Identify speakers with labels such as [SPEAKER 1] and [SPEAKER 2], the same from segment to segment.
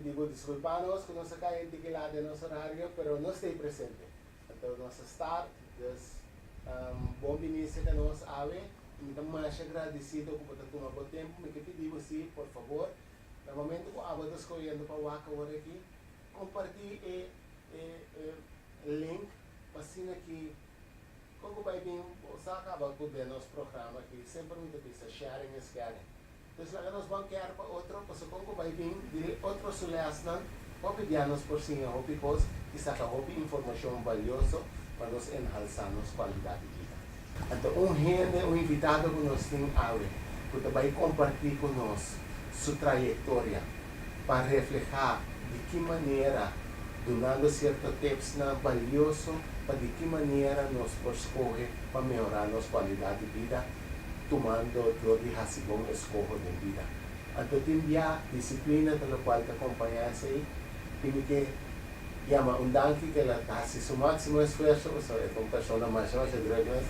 [SPEAKER 1] pidi bo diskulpa nos ku nos a kai un tiki lat den nos orario, pero nos ta ei presente. Anto nos a start, dus bon bini serka nos awe. Mi ta masha gradisido ku bo ta tuma bo tempu. Mi ke pidi bo si, por fabor, na momento ku abo ta skohiendo pa wak awor aki, kompartí e e link pa asina ki kon ku bai bin bo sa kaba ku den nos programa aki semper mi ta bisa sharing is caring. Dus laga nos bon kèr pa otro, pasobra kon ku bai bin di otro su lèsnan, hopi bia nos por siña hopi kos i saka hopi informashon balioso pa nos enhalsá nos kualidat di bida. Anto un hende, un invitado ku nos tin awe, ku ta bai kompartí ku nos su trayektoria pa reflehá di ki manera, dunando sierto tipsnan balioso pa di ki manera nos por skohe pa mehorá nos kualidat di bida, tumando dor di hasi bon eskoho den bida. Anto tin bia disiplina ta lokual ta kompañá esei i mi ke yama un danki ku el a hasi su máksimo esfuerso pasobra e ta un persona masha masha drùk mes,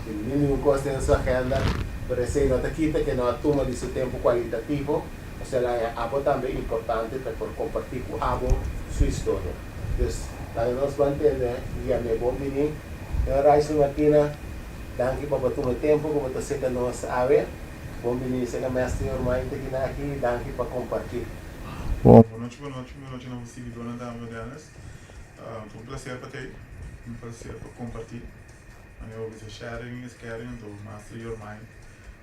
[SPEAKER 1] tin mil i un kos den su agenda, pero esei no ta kita ku e no a tuma di su tempu kualitativo, pasobra el a haña abo tambe importante pa e por kompartí ku abo su historia. Dus laga nos ban tende i yam'é bon bini. Señor Raisel Martina. Danki pa bo tuma e tempu ku bo ta seka nos awe. Bon bini seka Mester Your Mind ta kina aki. Danki pa kompartí.
[SPEAKER 2] Bon nochi bon nochi bon nochi na bo siguidornan tambe Dennis. Ta un placer pa t'ei, un placer pa comparti. Manera bo bisa sharing is caring anto master your mind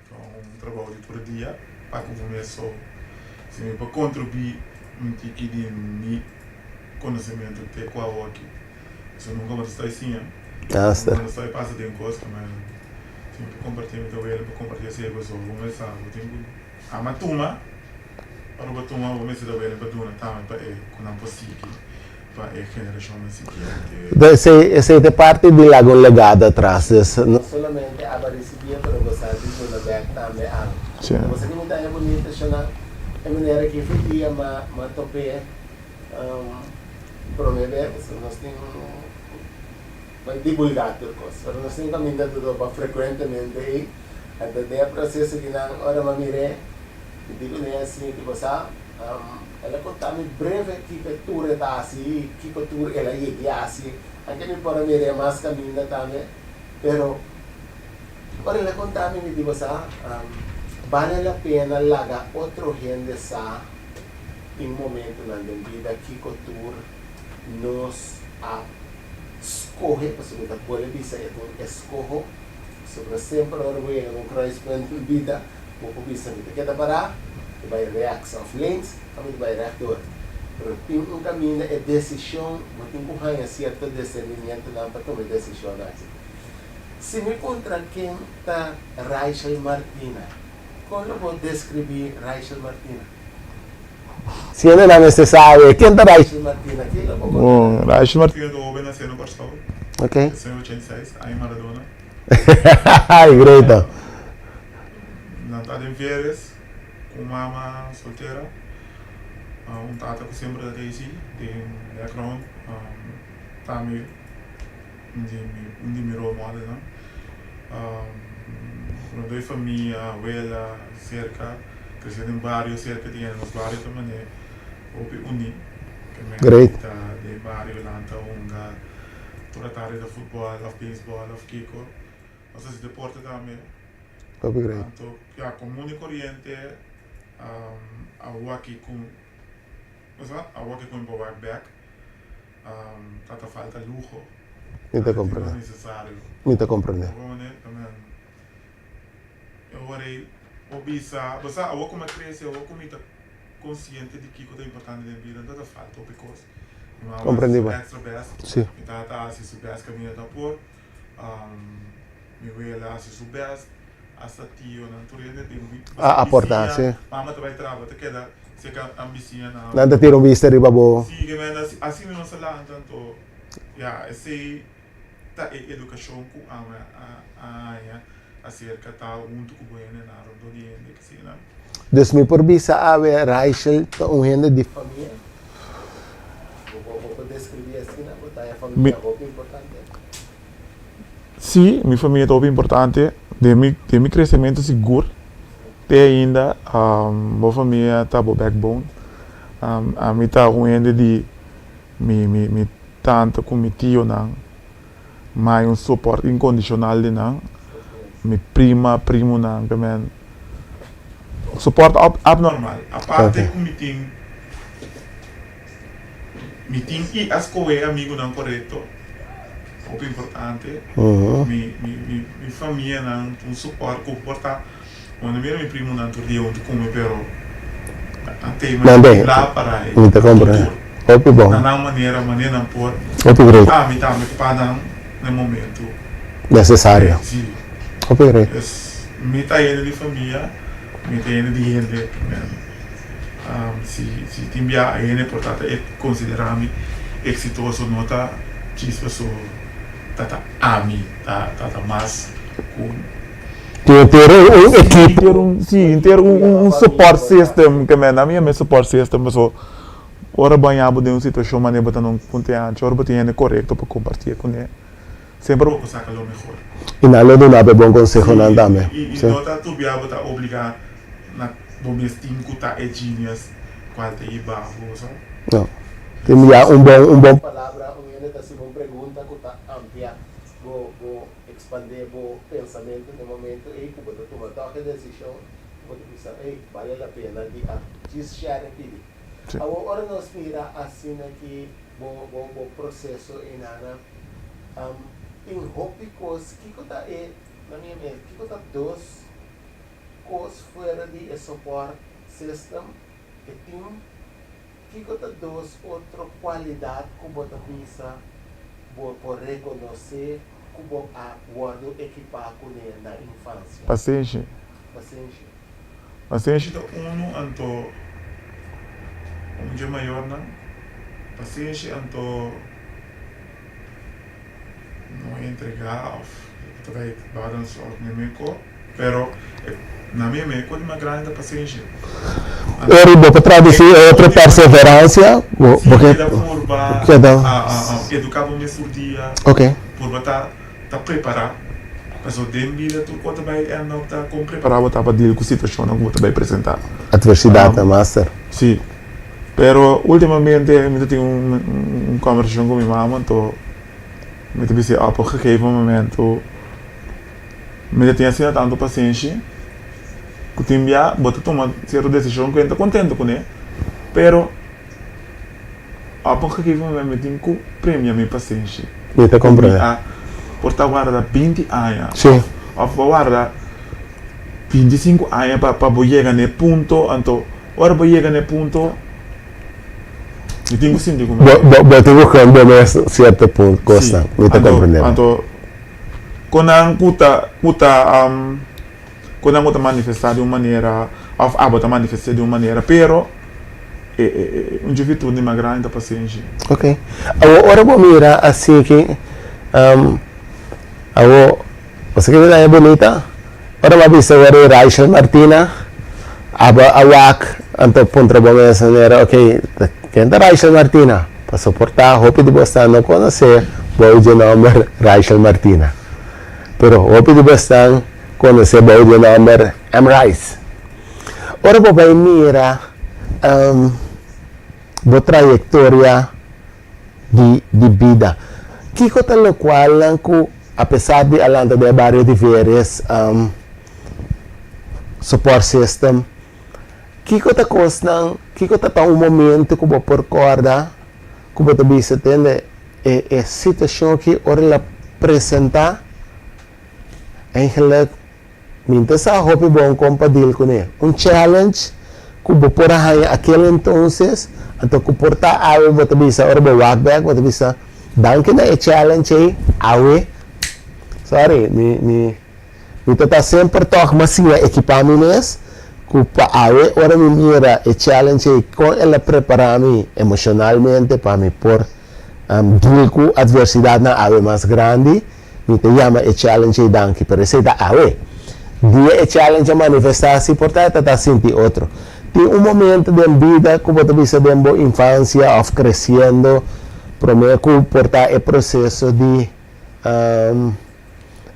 [SPEAKER 2] ta un trabou di tur dia pa ku bo mes so si mi por contribui un tiki di mi conocimento te ku awoki. So nunka bo ta stoi siña.
[SPEAKER 1] Asta.
[SPEAKER 2] Nunka bo ta stoi pasa den kos ku men tin ku kompartí mi ta wele pa kompartí esei paso bo mester sa bo tin ku ama tuma ora bo tuma bo mester ta wele pa duna tambe pa e ku nan por sigui pa e generashonnan siguiente.
[SPEAKER 1] Enton esei esei ta e parti di laga un legado atras dus no solamente aba risibié pero bo sa di duna bek tambe algu.
[SPEAKER 2] Sí.
[SPEAKER 1] Bo sa ki mi ta haña bunita shona e manera ki for dia ma ma top'é. Prome bes nos tin bai divulga tur kos, pero nos tin kaminda ta topa frekuentemente ei. Anto den e proseso di nan ora mi a mir'é, mi di kuné así, di bo sa, el a konta mi breve kiko tur e ta hasi i kiko tur el a yegi hasi. Anke mi por a mir'é mas kaminda tambe, pero ora el a konta mi, mi di bo sa, bale la pena laga otro hende sa. Tin momentonan den bida kiko tur nos a skohe, pasobra mi ta bolbe bisa e ta un eskoho, pasobra semper ora bo yega na un kruispunt den bida bo por bisa mi ta keda pará, mi ta bai rechts òf links òf mi ta bai rechtdoor. Pero tin un kaminda e desishon, bo tin ku haña sierto disernimientonan pa tuma e desishon aki. Si mi puntra ken ta Raichel Martina, kon lo bo deskribí Raichel Martina?
[SPEAKER 3] Si hende nan mester sabe ken ta
[SPEAKER 1] Raichel Martina, ken lo bo konta?
[SPEAKER 2] Raichel Martina ta un hoben nacié na Kòrsou.
[SPEAKER 3] Ok.
[SPEAKER 2] Nacié en 86, aña Maradona.
[SPEAKER 3] Ay, great.
[SPEAKER 2] Nan ta den Vieres ku un mama soltera, un tata ku semper ta Daisy den background. Tambe un di mi un di mi role modelnan. Rondó e famia, awela, serka, krese den bario serka di hende, nos bario ta manera hopi uní. Ke men
[SPEAKER 3] Great.
[SPEAKER 2] ta den bario lanta hunga tur atardi ta futbòl òf beisbòl òf kiko. Nos hasi deporte tambe.
[SPEAKER 3] Hopi great.
[SPEAKER 2] Anto ya komun i koriente awor aki ku awor aki ku mi por wak bèk. Ta ta falta luho.
[SPEAKER 3] Mi ta comprende. Mi ta comprende.
[SPEAKER 2] E ora ei bo bisa, bo sa awor ku mi a krese, awor ku mi ta konsiente di kiko ta importante den bida, no ta ta falta hopi kos. Mi mama a hasi su extra best, mi tata a hasi su best kaminda ta por, mi wela a hasi su best, hasta tionan tur hende den
[SPEAKER 3] A aporta, si.
[SPEAKER 2] Mama ta bai traha, ta keda Seka nan bisiña nan.
[SPEAKER 3] Nan ta tira un bista riba bo.
[SPEAKER 2] Si, ke men asina nos a lanta anto ya esei ta e edukashon ku ami a haña aserka ta huntu ku bo hendenan rondó di hende asina.
[SPEAKER 3] Dus mi por bisa awe Raichel ta un hende di
[SPEAKER 1] famia? Bo por deskribí asina? Bo ta haña famia hopi importante?
[SPEAKER 2] Si, mi famia ta hopi importante den mi den mi kresementu sigur. Te ainda bo famia ta bo backbone. Ami ta un hende di mi mi mi tanta ku mi tionan, mi un support inkondishonal di nan, mi prima, primonan, ke men support abnormal. Aparte ku mi tin mi tin i a skohe amigunan korekto, hopi importante, mi mi mi famianan un support ku por ta. Bo no mira mi primonan tur dia huntu ku mi pero nan tei manera bla para e
[SPEAKER 3] Mi ta comprende. Hopi bon.
[SPEAKER 2] Na nan manera, manera nan por.
[SPEAKER 3] Hopi great.
[SPEAKER 2] Ami tambe pa nan na e momento.
[SPEAKER 3] Necesario.
[SPEAKER 2] Si.
[SPEAKER 3] Hopi great.
[SPEAKER 2] Dus mi ta hende di famia, mi ta hende di hende. Si si tin bia a hende por ta ta considera mi exitoso no ta djis paso ta ta ami ta ta mas ku.
[SPEAKER 3] Tin henter un ekipo.
[SPEAKER 2] Henter un, si, henter un un support system ke men, ami yama e support system paso ora bo haña bo den un situashon manera bo ta na un punto anchi, ora bo tin hende korekto pa kompartié kuné, semper bo por saka lo mehor.
[SPEAKER 3] I nan lo duna bo e bon konsehonan tambe.
[SPEAKER 2] Si, i no ta tur bia bo ta obligá na bo mes tin ku ta e genius kual ta hiba bo, sa.
[SPEAKER 3] No. Tin bia un bon, un bon.
[SPEAKER 1] Palabra, un hende ta hasi bo un pregunta ku ta amplia bo bo. Expandé bo pensamentu na e momento ei ku bo ta tuma tòg e desishon ku bo ta bisa, Ey, bale la pena di a djis share e pidi. Awor ora nos mira asina ki bo bo bo proseso einana, tin hopi kos, kiko ta e, na mi mes, kiko ta dos kos fuera di e support system, e team, Kiko ta dos otro kualidat ku bo ta bisa bo por rekonosé ku bo a wòrdu ekipá kuné na infansia?
[SPEAKER 2] Pasenshi.
[SPEAKER 1] Pasenshi.
[SPEAKER 2] Pasenshi ta unu anto un dje mayornan. Pasenshi anto no entregá òf ta bai balance òf meme ko. Pero na mi me ku di mas grandi ta pasenshi.
[SPEAKER 3] Ora bo por traduci e otro perseverancia, bo
[SPEAKER 2] Si,
[SPEAKER 3] bo
[SPEAKER 2] keda purba
[SPEAKER 3] keda
[SPEAKER 2] educa bo mes tur dia,
[SPEAKER 3] Ok.
[SPEAKER 2] purba ta ta prepara, pasobra den bida tur kos ta bai end up ta kon prepara bo ta pa deal ku situacionnan ku bo ta bai presenta.
[SPEAKER 3] Adversidadnan, master.
[SPEAKER 2] Si, pero ultimamente mi ta tin un un conversacion ku mi mama anto mi ta bisa op un gegeven momento. Mi ta tin asina tantu pasenshi ku tin bia bo ta tuma sierto desishon ku e no ta kontentu kuné, pero op un gegeven momento mi tin ku premia mi pasenshi.
[SPEAKER 3] Mi ta
[SPEAKER 2] Ku mi
[SPEAKER 3] komprende.
[SPEAKER 2] a por ta warda 20 aña
[SPEAKER 3] Sí.
[SPEAKER 2] òf bo a warda 25 aña pa pa bo yega na e punto, anto ora bo yega na e punto mi tin ku sinti ku mi
[SPEAKER 3] Bo bo bo tin ku kende bo mes sierto punto
[SPEAKER 2] Sí,
[SPEAKER 3] kosnan. Mi ta
[SPEAKER 2] anto
[SPEAKER 3] komprende bo.
[SPEAKER 2] anto Kon nan ku ta ku ta kon nan ku ta manifestá di un manera òf abo ta manifest'é di un manera pero e e un dje virtud di mas grandi ta pasenshi.
[SPEAKER 3] Ok. Awor ora bo mira asi ki awor bo sa kiko ta e bunita? Ora bo a bisa awor e Raichel Martina abo a wak anto puntra bo mes manera ok ken ta Raichel Martina? Pasobra por ta hopi di bosnan no konosé bou dje nòmber Raichel Martina pero hopi di bosnan konosé bou dje nòmber M. Rice. Ora bo bai mira bo trayektoria di di bida. Kiko ta lokualnan ku apesar di a lanta den e bario di Veres support system, kiko ta kosnan, kiko ta ta un momento ku bo por kòrda ku bo ta bisa tende e e situashon aki ora el a presentá eigenlijk Mi ta sa hopi bon kon pa deal kuné. Un challenge ku bo por a haña akel entonces, anto ku por ta awe bo ta bisa ora bo wak bek bo ta bisa danki na e challenge ei awe sorry mi mi mi ta ta semper tòg mas siña ekipá mi mes ku pa awe ora mi mira e challenge ei kon el a prepará mi emoshonalmente pa mi por deal ku atversidatnan awe mas grandi. Mi ta yama e challenge ei danki, pero esei ta awe. Dia e challenge a manifestá si por ta e ta ta sinti otro. Tin un momento den bida ku bo ta bisa den bo infansia òf kresiendo promé ku por ta e proseso di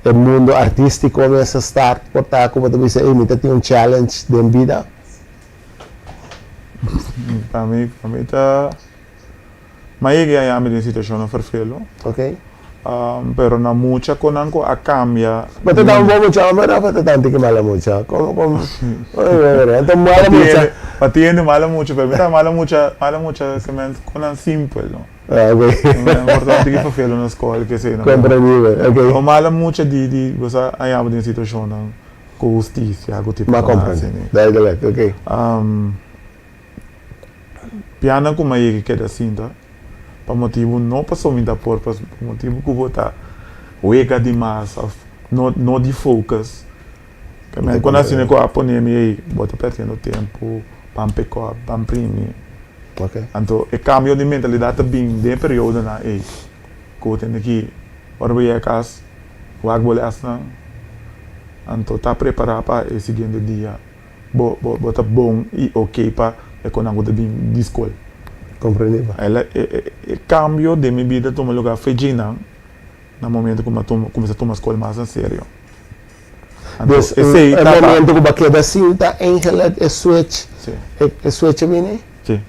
[SPEAKER 3] e mundo artístiko mester start por ta ku bo ta bisa ei mi ta tin un challenge den bida?
[SPEAKER 2] Pa mi, pa mi ta, mi a yega yami den situashonnan ferfelu.
[SPEAKER 3] Ok.
[SPEAKER 2] Pero na mucha ku nan ku a kambia.
[SPEAKER 3] Bo ta da un bon mucha homber of bo ta da un tiki mala mucha? Komo, komo, Anto mala mucha.
[SPEAKER 2] Pa ti hende mala mucha, pero mi ta mala mucha, mala mucha semen ku nan simpel, no.
[SPEAKER 3] Ah, ok.
[SPEAKER 2] Por ta un tiki ferfelu na skol, ke sei no.
[SPEAKER 3] Komprendibel, ok.
[SPEAKER 2] O mala mucha di, di, bo sa haña bo den situashonnan ku hustisia, ku tipo
[SPEAKER 3] Ma
[SPEAKER 2] nan
[SPEAKER 3] komprende,
[SPEAKER 2] asina.
[SPEAKER 3] Duidelijk, ok.
[SPEAKER 2] Pianan ku mi a yega keda sinta pa motibu no pasobra mi ta por, pa motibu ku bo ta wega dimas òf no no di focus. Ke men kon asina ku a pone mi ei bo ta perdiendo tempu, ban pick up, ban primi. Anto e kambio di mentalidat ta bin den e periodonan ei ku bo tene ki ora bo yega kas wak bo lèsnan anto ta prepará pa e siguiente dia. Bo bo bo ta bon i ok pa e konan ku ta bin di skol.
[SPEAKER 3] Komprendí pa.
[SPEAKER 2] El a e e e kambio den mi bida tuma lugá fe djinan na momento ku mi a tuma kuminsá tuma skol mas na serio. Anto
[SPEAKER 3] Dus
[SPEAKER 2] esei
[SPEAKER 3] e
[SPEAKER 2] ta pa.
[SPEAKER 3] momento ku bo a keda sinta eigenlijk e switch
[SPEAKER 2] Sí.
[SPEAKER 3] e e switch a bini?
[SPEAKER 2] Sí.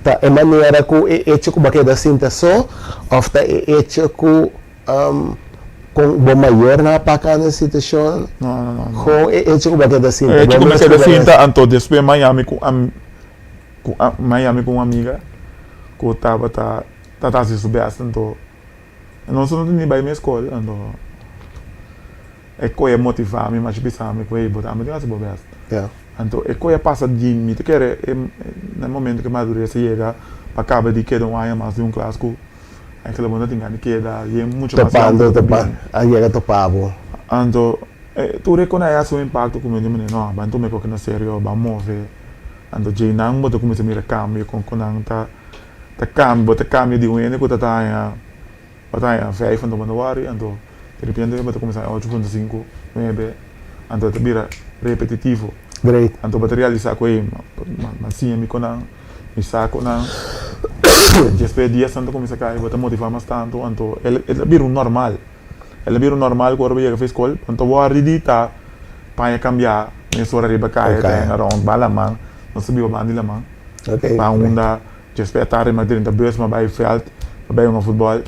[SPEAKER 3] Ta e manera ku e echo ku bo a keda sinta so òf ta e echo ku Kon bo mayornan a paka na e situashon?
[SPEAKER 2] No, no, no, no.
[SPEAKER 3] Kon e echo ku bo a keda sinta?
[SPEAKER 2] E echo
[SPEAKER 3] Bo
[SPEAKER 2] ku mi a
[SPEAKER 3] mes
[SPEAKER 2] keda
[SPEAKER 3] ku bo
[SPEAKER 2] sinta, anto despues mi a yami ku ku mi a yami ku un amiga ku tabata ta hasi su bèst, anto nos no tene bai mes skol, anto e koe a motivá mi masha bisa mi ku ey bo tambe tin hasi bo bèst. Anto e koe a pasa di mi ta kere e na e momento ku e madurez a yega pa kaba di keda un aña mas den un klas ku Eigenlijk bo no tin gana di keda yen mucho mas
[SPEAKER 3] Topando,
[SPEAKER 2] yamber
[SPEAKER 3] topa,
[SPEAKER 2] bin.
[SPEAKER 3] a yega topa bo.
[SPEAKER 2] Anto, tur e kon a hasi un impacto ku mi di manera, no, ban tuma e koki na serio, ban move. Anto djei nan bo ta kuminsá mira kambio kon ku nan ta ta kambia, bo ta kambia di un hende ku ta ta haña, bo ta haña vijf anto bo no wòri, anto di repente bo ta kuminsá haña ocho punto sinku, nuebe, anto e ta bira repetitivo.
[SPEAKER 3] Great.
[SPEAKER 2] Anto bo ta realisá ku ey, m'a siña mi kon nan. Mi saconan despues di dia santo cuminsa cay bo ta motiva mas tanto anto el a bira un normal el a bira un normal cu ora bo yega for school bo no ta worry di ta paña cambia mesora riba caya ta hang around ba laman nos ta biba banda di laman ba unda despues atardi mi a drenta bus mi a bay veld mi a bay hunga futbol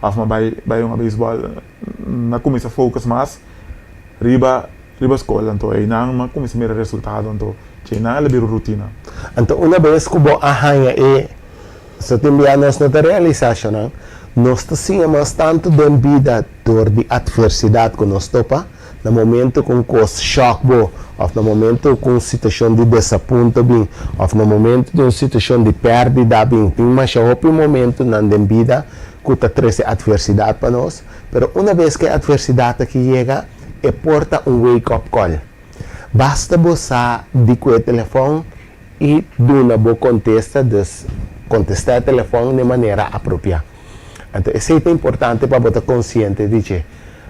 [SPEAKER 2] of mi a bay bay hunga beisbol mi a cuminsa focus mas riba riba school anto eynan mi a cuminsa mira resultado anto Dje nan el a bira un rutina.
[SPEAKER 3] Anto una bes ku bo a haña e so tin bia nos no ta realisá shonan, nos ta siña mas tantu den bida dor di atversidat ku nos topa, na momento ku un kos shòk bo òf na momento ku un situashon di desapunto bin òf na momento di un situashon di pèrdida bin. Tin masha hopi momentunan den bida ku ta trese atversidat pa nos, pero una bes ku e atversidat aki yega e por ta un wake up call. Basta bo sa di ku e telefòn i duna bo kontesta, dus kontestá e telefòn n'e manera apropiá. Anto esei ta importante pa bo ta konsiente di dje.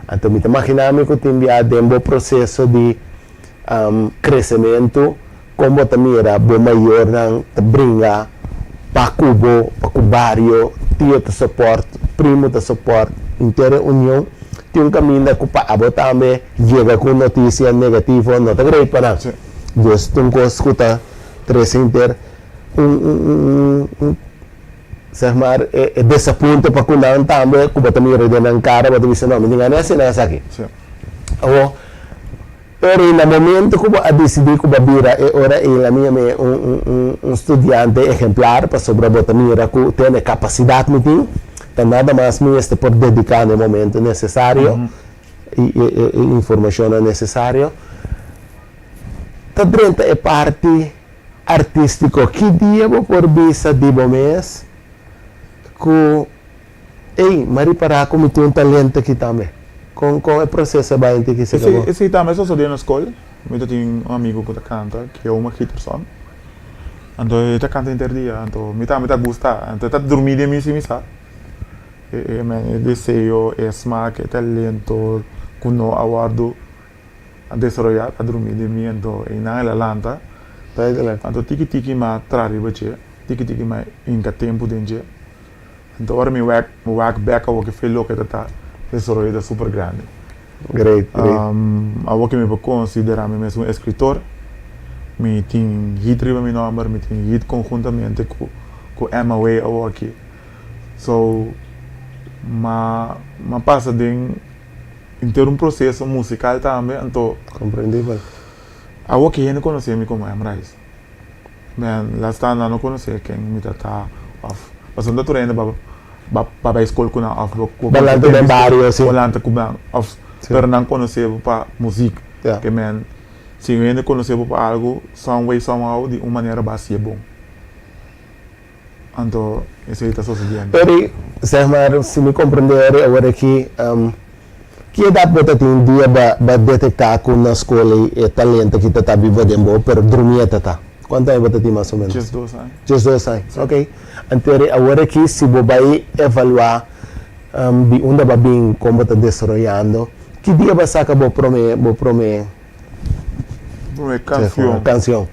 [SPEAKER 3] Anto mi ta maginá mi ku tin bia den bo proseso di kresementu kon bo ta mira bo mayornan ta bringa pa ku bo, pa ku bario, tio ta sopòrt, primo ta sopòrt, henter e union. Tin un kaminda ku pa abo tambe yega ku un notisia negativo no ta great pa nan. Dus ta un kos ku ta trese henter un un un zeg maar e desapunto pa ku nan tambe ku bo ta mira den nan kara bo ta bisa no mi tin gana di hasi nan esaki. Awor pero na momento ku bo a disidí ku bo a bira e ora ei la mi yam'é un un un studiante ehemplar pasobra bo ta mira ku tene kapasidat mi tin, ta nada mas mi mester por dediká na e momento nesesario i e e informashonnan nesesario. Ta drenta e parti artístiko. Ki dia bo por bisa di bo mes ku. Ey, m'a ripará ku mi tin un talento aki tambe. Kon kon e proseso a bai antes ki se kabó?
[SPEAKER 2] Esei tambe a sosodé na skol. Mi ta tin un amigu ku ta kanta, Keoma Giterson. Anto e ta kanta henter dia. Anto mi tambe ta gusta. Anto e ta drumí den mi sin mi sa. E e deseo, e smak, e talento ku no a wòrdu desaroyá ta drumí den mi. Anto einan el a lanta. Anto tiki tiki m'a traha riba dje. Tiki tiki m'a hinka tempu den dje. Anto ora mi wek mi wak bek awor ki fe loke ta ta desaroyo ta super grandi.
[SPEAKER 3] Great, great.
[SPEAKER 2] Awor ki mi por konsidera mi mes un eskritor. Mi tin hit riba mi nomber, mi tin hit conhuntamente cu cu MOA awoki. So, m'a m'a pasa den henter un proceso musical tambe, anto.
[SPEAKER 3] Comprendibel.
[SPEAKER 2] Awoki hende conoce mi como M-Rise. Men la sta nan no conoce ken mi ta ta of pasobra no ta tur hende ba ba ba bay scol cu nan of bo
[SPEAKER 3] Ba lanta den bario si.
[SPEAKER 2] Bo lanta cu nan of pero nan conoce bo pa muziek. Ke men si un hende conoce bo pa algo some way somehow di un manera bo a haci'e bon. Anto esey ta sosediendo.
[SPEAKER 3] Eri, zeg maar, si mi comprende eri awor aki, ki edad bo ta tin dia ba ba detecta cu na scol ey e talento aki ta ta biba den bo, pero drumi e ta ta? Cuanto aña bo ta tin mas o menos?
[SPEAKER 2] 12 aña.
[SPEAKER 3] 12 aña, ok. Anto eri awor aki si bo bay evalua di unda bo a bin, con bo ta desaroyando, ki dia bo a saca bo prome bo prome
[SPEAKER 2] Prome cancion.
[SPEAKER 3] Cancion.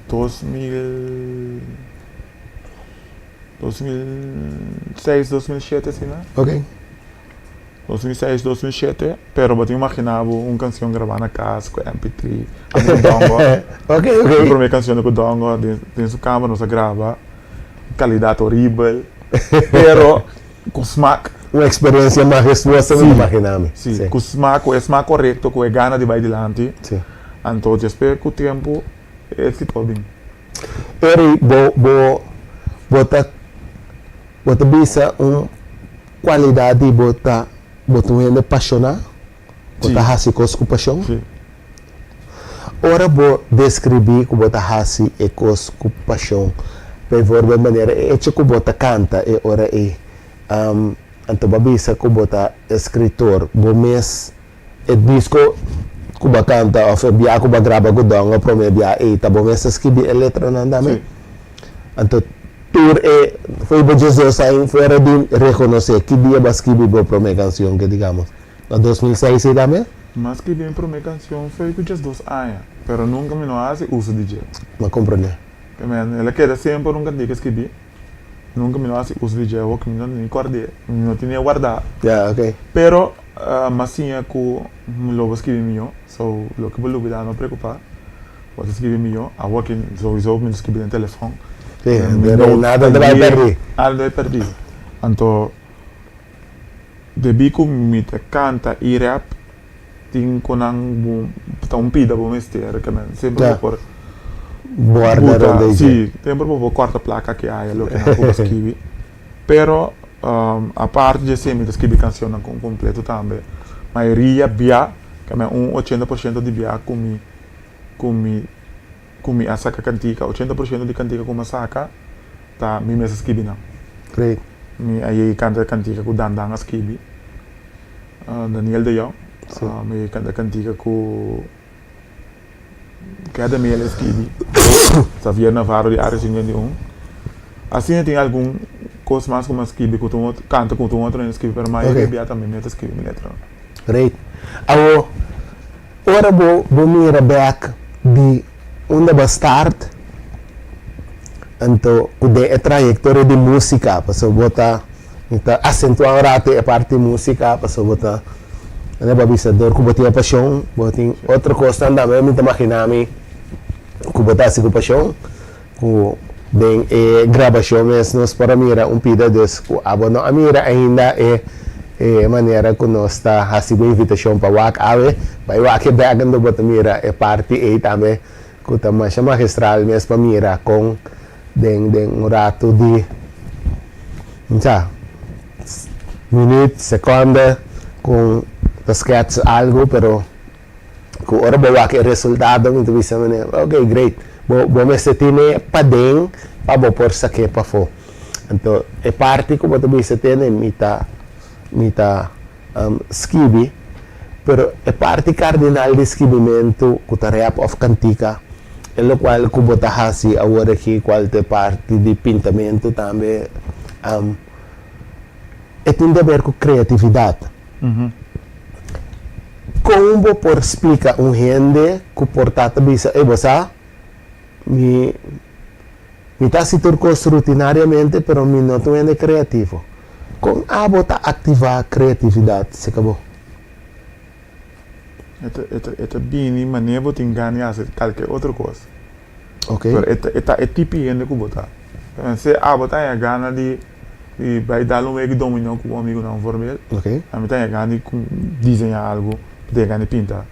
[SPEAKER 2] 2000, 2006, 2007 asina.
[SPEAKER 3] Ok.
[SPEAKER 2] 2006, 2007, pero bo tin imagina bo un cancion graba na cas cu MP3, ami cu Dongo.
[SPEAKER 3] Ok, ok.
[SPEAKER 2] Mi prome cancion cu Dongo den, den su camber nos a graba, calidad horibel, pero Cu smaak.
[SPEAKER 3] Un experiencia majestuoso mi ta imagina mi.
[SPEAKER 2] Si, cu smaak, cu e smaak corecto, cu e gana di bay dilanti. Anto despues cu tempo e exito a bin.
[SPEAKER 3] Eri, bo, bo, bo ta, bo ta bisa un cualidad di bo ta, bo ta un hende pasiona? Bo ta haci cos cu pasion?
[SPEAKER 2] Si.
[SPEAKER 3] Ora bo describi cu bo ta haci e cos cu pasion, bijvoorbeeld manera e hecho cu bo ta canta e ora ey, anto bo a bisa cu bo ta escritor, bo mes e disco cu bo a canta of e bia cu bo a graba cu Dongo prome bia ey, ta bo mes a scribi e letranan tambe?
[SPEAKER 2] Si.
[SPEAKER 3] Anto tur e fo'i bo 12 aña fuera di reconoce ki dia bo a scribi bo prome cancion ke digamos? Na 2006 ei tambe?
[SPEAKER 2] Mi a scribi mi prome cancion fo'i cu 12 aña, pero nunca mi no a haci uso di dje.
[SPEAKER 3] Mi a comprende.
[SPEAKER 2] Ke men, el a keda semper un cantica scribi, nunca mi no a haci uso di dje, awor cu mi no ni cord'e, mi no tene guarda.
[SPEAKER 3] Ya, ok.
[SPEAKER 2] Pero mi a siña cu mi lo bo scribi miyo, so loke bo lubida no preocupa, bo ta scribi miyo, awor cu souiso mi ta scribi den telefon.
[SPEAKER 3] Si, nada ta bay perdi.
[SPEAKER 2] Nada ta bay perdi. Anto. Debí ku mi ta kanta i rap tin ku nan bo ta un pida bo mester ke men semper bo por buta si semper bo por kòrta plaka aki aya loke nan ku bo skibi pero aparte di esei mi ta skibi kanshonnan kompleto tambe mayoria bia ke men un ochenta por shento di bia ku mi ku mi ku mi a saka kantika 80% di kantika ku mi a saka ta mi mes a skibi nan.
[SPEAKER 3] Great.
[SPEAKER 2] Mi a yega kanta kantika ku Dan Dan a skibi, Daniel de Jong.
[SPEAKER 3] Si.
[SPEAKER 2] Mi a yega kanta kantika ku Keda Mel a skibi, Xavier Navarro di Area 51. Asina tin algun kos mas ku mi a skibi ku ta un otro, kanta ku ta un otro hende a skibi, pero mayoria bia ta mi mes ta skibi mi letra.
[SPEAKER 3] Great. Awo, Ora bo bo mira bek di unda bo a start, anto ku den e trayektoria di musika, pasobra bo ta mi ta asentuá un ratu e parti musika, pasobra bo ta manera bo a bisa dor ku bo tin e pashon, bo tin otro kosnan tambe mi ta maginá mi ku bo ta hasi ku pashon, ku den e grabashon mes nos por a mira un pida dus ku abo no a mira ainda e e manera ku nos ta hasi bo invitashon pa wak awe bai wak e bek anto bo ta mira e parti ei tambe ku ta masha magistral mes pa mira kon den den un ratu di sa minüt sekonde kon ta skets algu pero Ku ora bo wak e resultado mi ta bisa manera, ok great, bo bo mester tene paden pa bo por sak'é pafó. Anto e parti ku bo ta bisa tene mi ta mi ta skibi, pero e parti kardinal di skibimentu ku ta rèp òf kantika e lokual ku bo ta hasi awor aki kual ta e parti di pintamentu tambe e tin di aber ku kreatividat. Kon bo por splika un hende ku por ta ta bisa, Ey, bo sa, mi mi ta hasi tur kos rutinariamente, pero mi no ta un hende kreativo. Kon abo ta aktivá kreatividat serka bo?
[SPEAKER 2] E ta, e ta, e ta bini manera bo tin gana di hasi kalke otro kos.
[SPEAKER 3] Ok.
[SPEAKER 2] Pero e ta, e ta e tipo di hende ku bo ta. Si abo ta haña gana di, di bai dal un wega di dominó ku bo amigunan voorbeeld.
[SPEAKER 3] Ok.
[SPEAKER 2] Ami ta haña gana di diseñá algu, mi ta haña gana di pinta.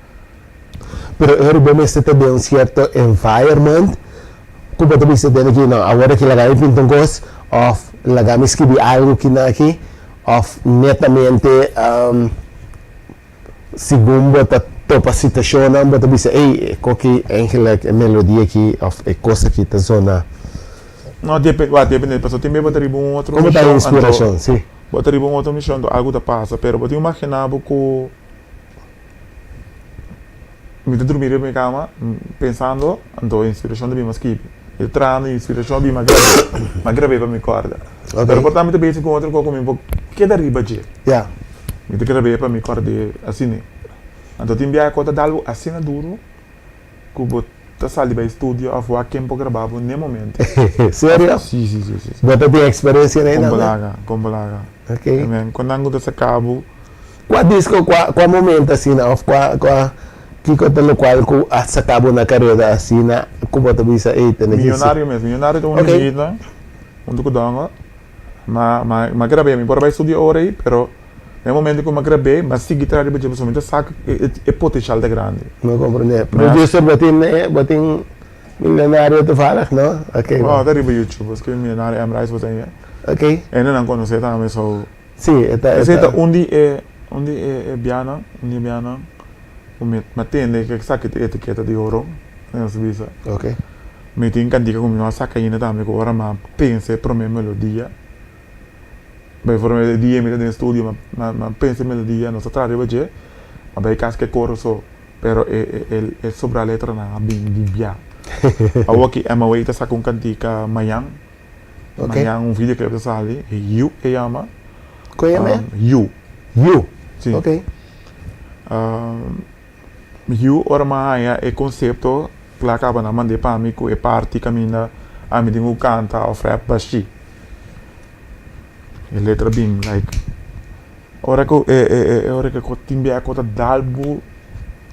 [SPEAKER 3] Pero e ora bo mester ta den un cierto environment cu bo ta bisa den aki, no, awor aki laga mi pinta un cos of laga mi scribi algo kina aki of netamente segun bo ta topa situacionnan bo ta bisa ey e koki eigenlijk e melodia aki of e cos aki ta zona.
[SPEAKER 2] No, depende, wak depende, pasobra tin bes bo ta riba un otro
[SPEAKER 3] Como ta e
[SPEAKER 2] mision, anto
[SPEAKER 3] inspiracion, si.
[SPEAKER 2] bo ta riba un otro mision anto algo ta pasa, pero bo tin imagina bo cu. Mi ta drumi riba mi kama pensando, anto inspirashon ta bin mas skibi. Mi ta trahando i inspirashon a bin mas grab'é, mas grab'é pa mi kòrda. Pero por ta mi ta bezig ku otro kos ku mi por keda riba dje. Mi ta grab'é pa mi kòrd'é asina. Anto tin biaha ku ta dal bo asina duru ku bo ta sali bai studio òf wak ken por graba bo n'e momento.
[SPEAKER 3] Serio?
[SPEAKER 2] Si, si, si, si.
[SPEAKER 3] Bo ta tin eksperensia na
[SPEAKER 2] einan? Kon bo laga, kon bo laga. Kon nan ku ta saka bo.
[SPEAKER 3] Kua disko, kua kua momento asina of kua kua kiko ta lokual ku a saka bo na kareda asina ku bo ta bisa ey tene ki
[SPEAKER 2] Millonario mes, Millonario ta un di mi hitnan huntu ku Dongo. Ma ma ma grab'é, mi por a bai studio ora ei pero na e momento ku mi a grab'é mi a sigui traha riba dje pasobra mi ta sa ku e potenshal ta grandi.
[SPEAKER 3] Mi a komprendé. Producer bo tin bo tin Millonario toevallig no? Ok.
[SPEAKER 2] No, ta riba YouTube, bo skirbi Millonario M Rice bo ta haya.
[SPEAKER 3] Ok.
[SPEAKER 2] Hendenan konosé tambe so.
[SPEAKER 3] Sí, e ta, e
[SPEAKER 2] Esei
[SPEAKER 3] ta.
[SPEAKER 2] ta un di e, un di e, e bianan, un di e bianan ku mi a tende ku esaki ta e etiketa di oro, asina nos ta bisa.
[SPEAKER 3] Ok.
[SPEAKER 2] Mi tin kantika ku mi no a saka ainda tambe ku ora mi a pensa e promé melodia, bijvoorbeeld e dia mi ta den studio mi a mi a pensa e melodia, nos a traha riba dje, mi a bai kas ku e koro so, pero e e e sobrá letranan a bin di bia. Awor ki MOA ta saka un kantika mañan.
[SPEAKER 3] Ok.
[SPEAKER 2] Mañan un videoclip ta sali, You e yama.
[SPEAKER 3] Kon e yama e?
[SPEAKER 2] You.
[SPEAKER 3] You?
[SPEAKER 2] Si.
[SPEAKER 3] Ok.
[SPEAKER 2] You ora mi a haña e konsepto kla kaba nan mand'é pa mi ku e parti kaminda ami tin ku kanta òf rap bashí. E letra bin like ora ku e e ora ku tin bia ku ta dal bo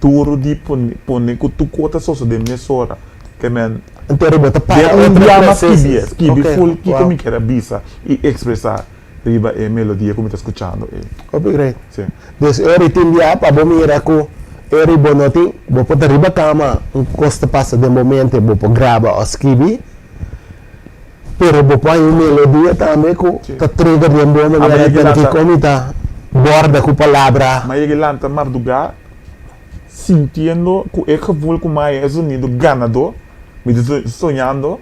[SPEAKER 2] duru di pone ku tur kos ta sosodé mesora ke men
[SPEAKER 3] Anto riba ta para
[SPEAKER 2] den un
[SPEAKER 3] otro
[SPEAKER 2] biaha
[SPEAKER 3] proceso.
[SPEAKER 2] skibi skibi
[SPEAKER 3] Ok,
[SPEAKER 2] ful kiko
[SPEAKER 3] wow.
[SPEAKER 2] mi kier a bisa i ekspresá riba e melodia ku mi ta skuchando ei.
[SPEAKER 3] Hopi great.
[SPEAKER 2] Sí.
[SPEAKER 3] Dus e ora i tin bia pa bo mira ku e ora i bo no tin, bo por ta riba kama un kos ta pasa den bo mente bo por graba òf skibi, pero bo por haña un melodia tambe ku
[SPEAKER 2] Sí.
[SPEAKER 3] ta trigger den bo
[SPEAKER 2] Amba
[SPEAKER 3] manera
[SPEAKER 2] yegi
[SPEAKER 3] ten
[SPEAKER 2] lanta.
[SPEAKER 3] kiko mi ta borda ku palabra.
[SPEAKER 2] Ma yegi lanta mardugá sintiendo ku e gevoel ku maya e zonido ganadó, mi ta soñando,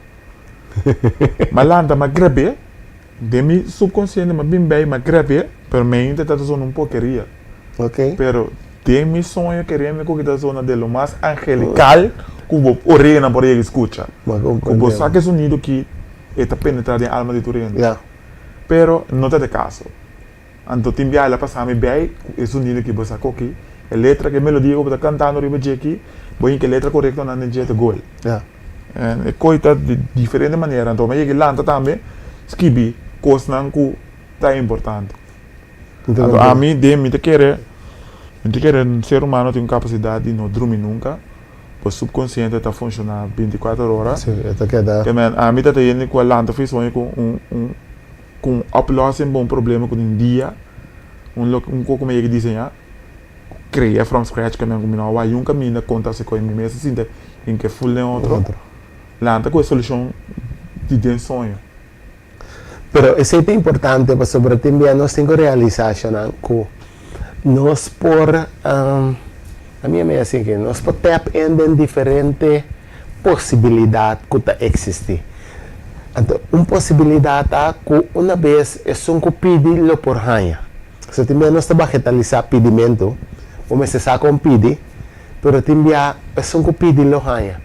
[SPEAKER 2] m'a lanta m'a grab'é, den mi subkonsiente m'a bin bei m'a grab'é, pero mi ainda ta zona un porkeria. Pero den mi soño keremi ku ta zona de lo mas angelikal ku bo oreanan por yega skucha. Ku bo sa ku e zonido ki e ta penetrá den alma di tur hende. Pero no ta e kaso. Anto tin biaha el a pasa mi bei ku e zonido ki bo sa koki, e letra, e melodia ku bo ta kantando riba dje aki, bo hinka e letra korektonan den dje ta gol. En e koi ta di diferente manera, anto mi a yega i lanta tambe skibi kosnan ku ta importante. Anto ami den mi ta kere, mi ta kere un ser humano tin un kapasidat di no drumi nunka, bo subkonsiente ta funshoná binti kuater ora.
[SPEAKER 3] Sí, e ta keda.
[SPEAKER 2] Ami ta ta hende ku a lanta for e soño ku un un. Ku un oplossing pa un problema ku tin dia, un loke un koko mi a yega diseñá, ku krea from scratch kaminda ku mi no a wak yun kaminda konta si koe mi mes a sinta den ke ful den otro, lanta ku e solushon di den soño.
[SPEAKER 3] Pero esei ta importante pasobra tin bia nos tin ku realisá shonnan ku nos por, a mi a mira asin ke nos por tap in den diferente posibilidat ku ta eksistí. Anto un posibilidat ta ku una bes esun ku pidi lo por haña. So tin bia nos ta bagetalisá pidimentu, bo mester sa kon pidi, pero tin bia esun ku pidi lo haña.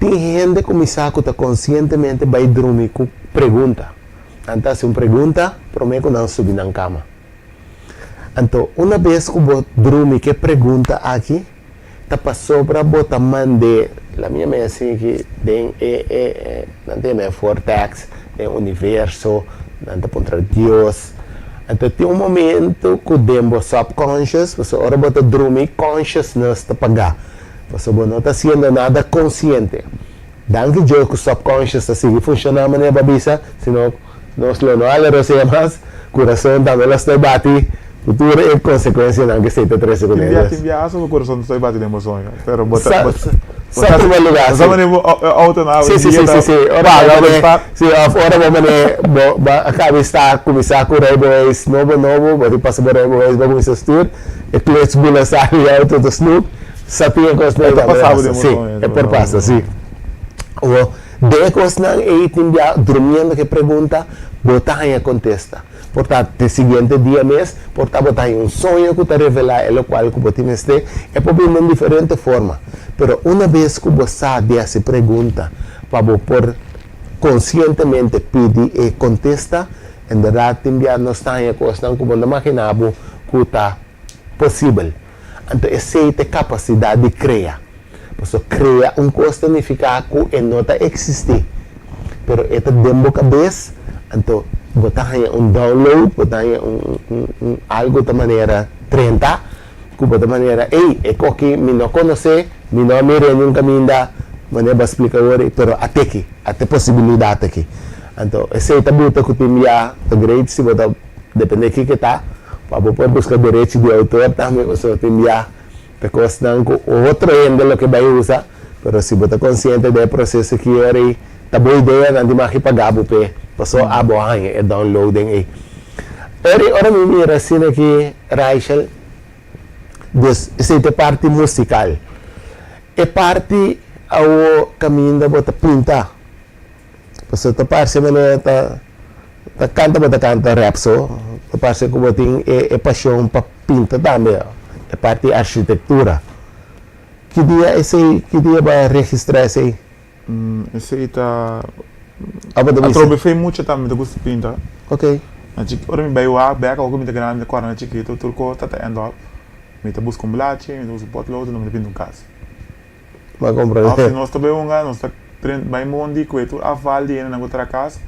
[SPEAKER 3] Tin hende ku mi sa ku ta konsientemente bai drumi ku pregunta. Nan ta hasi un pregunta promé ku nan subi nan kama. Anto una bes ku bo drumi ku e pregunta aki, ta pasobra bo ta mand'é, la mi yam'é así ki den e e nan ta yam'é vortex, den universo, nan ta puntra Dios. Anto tin un momento ku den bo subconscious, pasobra ora bo ta drumi consciousness ta pagá, pasobra bo no ta hasiendo nada konsiente. Danki Dios ku subconscious ta sigui funshoná manera bo a bisa, sino nos lo no hala rosea mas, kurason tambe lo stoi bati ku tur e konsekuensianan ku esei ta trese kuné.
[SPEAKER 2] Tin bia tin bia hasta bo kurason ta stoi bati den bo soño, pero bo ta bo ta
[SPEAKER 3] Sa tuma lugá,
[SPEAKER 2] si. Sa manera bo auto na awe dia ta paga bo start.
[SPEAKER 3] Si, òf ora bo manera bo bo a kaba di sta kuminsá ku rijbewijs nobo nobo, bo tin pasa bo rijbewijs bo a kuminsá stuur, e klets bula sali auto ta snoep. Sa tin e kosnan
[SPEAKER 2] E ta
[SPEAKER 3] tambe
[SPEAKER 2] pasa bo
[SPEAKER 3] pasa,
[SPEAKER 2] den
[SPEAKER 3] sí,
[SPEAKER 2] motor,
[SPEAKER 3] e por pasa, sí. Awor, den e kosnan ei tin bia durmiendo ku e pregunta, bo ta haña kontesta. Por ta te siguiente dia mes, por ta bo ta haña un soño ku ta revelá e lokual ku bo tin mester. E por bini den diferente forma. Pero una bes ku bo sa di hasi pregunta pa bo por konsientemente pidi e kontesta, en bèrdat tin bia nos ta haña kosnan ku bo no maginá bo ku ta posibel. Anto esei ta e kapasidat di krea. Pasobra krea un kos ta nifiká ku e no ta eksistí, pero e ta den bo kabes, anto bo ta haña un download, bo ta haña un un algu ta manera drenta, ku bo ta manera, ey, e koki mi no konosé, mi no a mir'é niun kaminda, manera bo a splika awor, pero at'e aki, at'e posibilidat aki. Anto esei ta buta ku tin bia ta great si bo ta depende kiko ta, pa bo por buska derechi di outor tambe pasobra tin bia ta kosnan ku otro hende loke bai usa, pero si bo ta konsiente den e proseso ki ora ei ta bo idea nan tin maki paga bo p'e pasobra abo a haña e downloading ei. Ora ora mi mira asina ki Raichel, dus esei ta e parti musikal. E parti awo kaminda bo ta pinta. Pasobra ta parse manera ta ta kanta bo ta kanta rap so, ta parse ku bo tin e e pashon pa pinta tambe, e parti arshitektura. Ki dia esei, ki dia bo a registrá esei?
[SPEAKER 2] Esei ta
[SPEAKER 3] Abo ta bisa?
[SPEAKER 2] Atrobe fe mucha tambe mi ta gusta pinta.
[SPEAKER 3] Ok.
[SPEAKER 2] Na chiki ora mi bai wak bek awor ku mi ta grandi mi ta kòrda na chikitu tur kos ta ta end up mi ta buska un blachi, mi ta buska un potlood mi ta pinta un kas.
[SPEAKER 3] Bo a comprende.
[SPEAKER 2] Of si nos ta bai hunga, nos ta bai mondi cu tur afval di hendenan cu traha cas,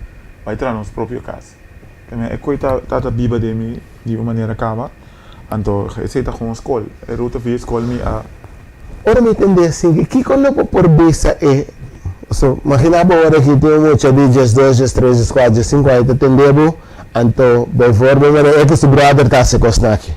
[SPEAKER 2] bai traha nos propio cas. También e coy ta ta biba den mi di un manera caba, anto esey ta gewoon scol, e ruta via scol mi a.
[SPEAKER 3] Ora mi tende asin, kico lo bo por bisa e, so, magina bo ora ki tin un mucha di diesdos, diestres, diescuatro, diescinco aña ta tende bo, anto bijvoorbeeld manera e cu su brother ta haci cosnan aki.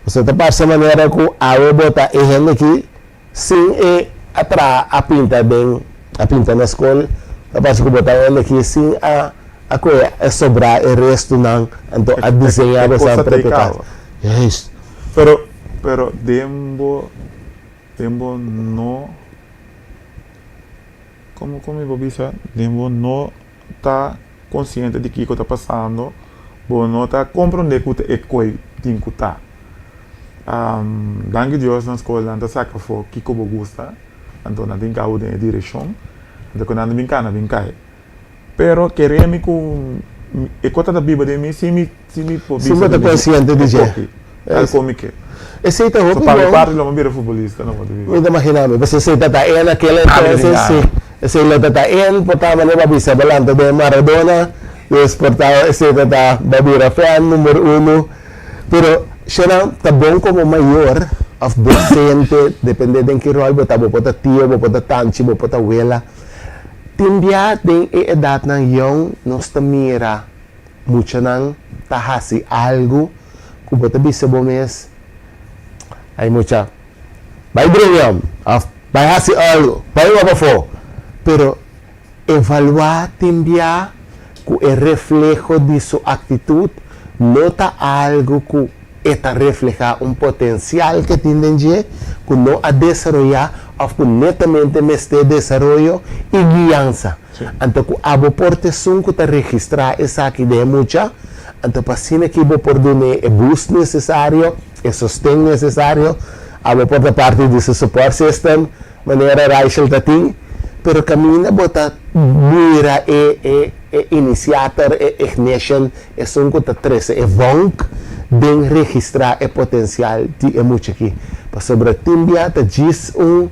[SPEAKER 3] Pasobra ta parse manera ku awe bo ta e hende ki sin e a traha a pinta den a pinta na skol, ta parse ku bo ta e hende ki sin a a kohe a sobrá e restunan anto a diseñá bo sa propio kas. Juist.
[SPEAKER 2] Pero pero den bo den bo no komo komo mi por bisa den bo no ta konsiente di kiko ta pasando, bo no ta komprondé ku ta e koi tin ku ta. Danki Dios na skol nan ta saka afó kiko bo gusta, anto nan tin kabo den e direkshon, anto ku nan ta bin kana bin kai. Pero kere mi ku e kos ta ta biba den mi sin mi sin mi por
[SPEAKER 3] Sin
[SPEAKER 2] bisa
[SPEAKER 3] bo ta
[SPEAKER 2] di mi
[SPEAKER 3] konsiente di
[SPEAKER 2] e
[SPEAKER 3] dje.
[SPEAKER 2] koki, tal kon mi ke.
[SPEAKER 3] Esei ta
[SPEAKER 2] So
[SPEAKER 3] hopi
[SPEAKER 2] pa mi
[SPEAKER 3] bon.
[SPEAKER 2] parti lo mi bira futbolista no bo ta
[SPEAKER 3] Mi
[SPEAKER 2] bisa.
[SPEAKER 3] ta imaginá mi, pasobra esei ta ta en aquel
[SPEAKER 2] Ah, mi ta
[SPEAKER 3] entonces,
[SPEAKER 2] tin
[SPEAKER 3] si.
[SPEAKER 2] gana.
[SPEAKER 3] Esei lo ta ta en, por ta manera bo a bisa bo lanta den Maradona, dus por ta esei ta ta bo a bira fan number uno. Pero Shona, ta bon komo mayor òf dosente, depende den ki ròl bo ta, bo por ta tio, bo por ta tanchi, bo por ta wela. Tin bia den e edatnan yòn nos ta mira muchanan ta hasi algu ku bo ta bisa bo mes, Ay mucha, bai drumi òm, òf bai hasi algu, bai wak afó. Pero evaluá tin bia ku e refleho di su aktitut no ta algu ku e ta reflehá un potensial ke tin den dje ku no a desaroyá òf ku netamente mester desaroyo i guiansa. Anto ku abo por ta esun ku ta registrá esaki den e mucha, anto pa asina ki bo por dun'é e boost nesesario, e sosten nesesario, abo por ta parti di su support system, manera Raichel ta tin, pero kaminda bo ta mira e e e inisiator, e ignition, esun ku ta trese e vonk den registrá e potensial di e mucha aki. Pasobra tin bia ta djis un.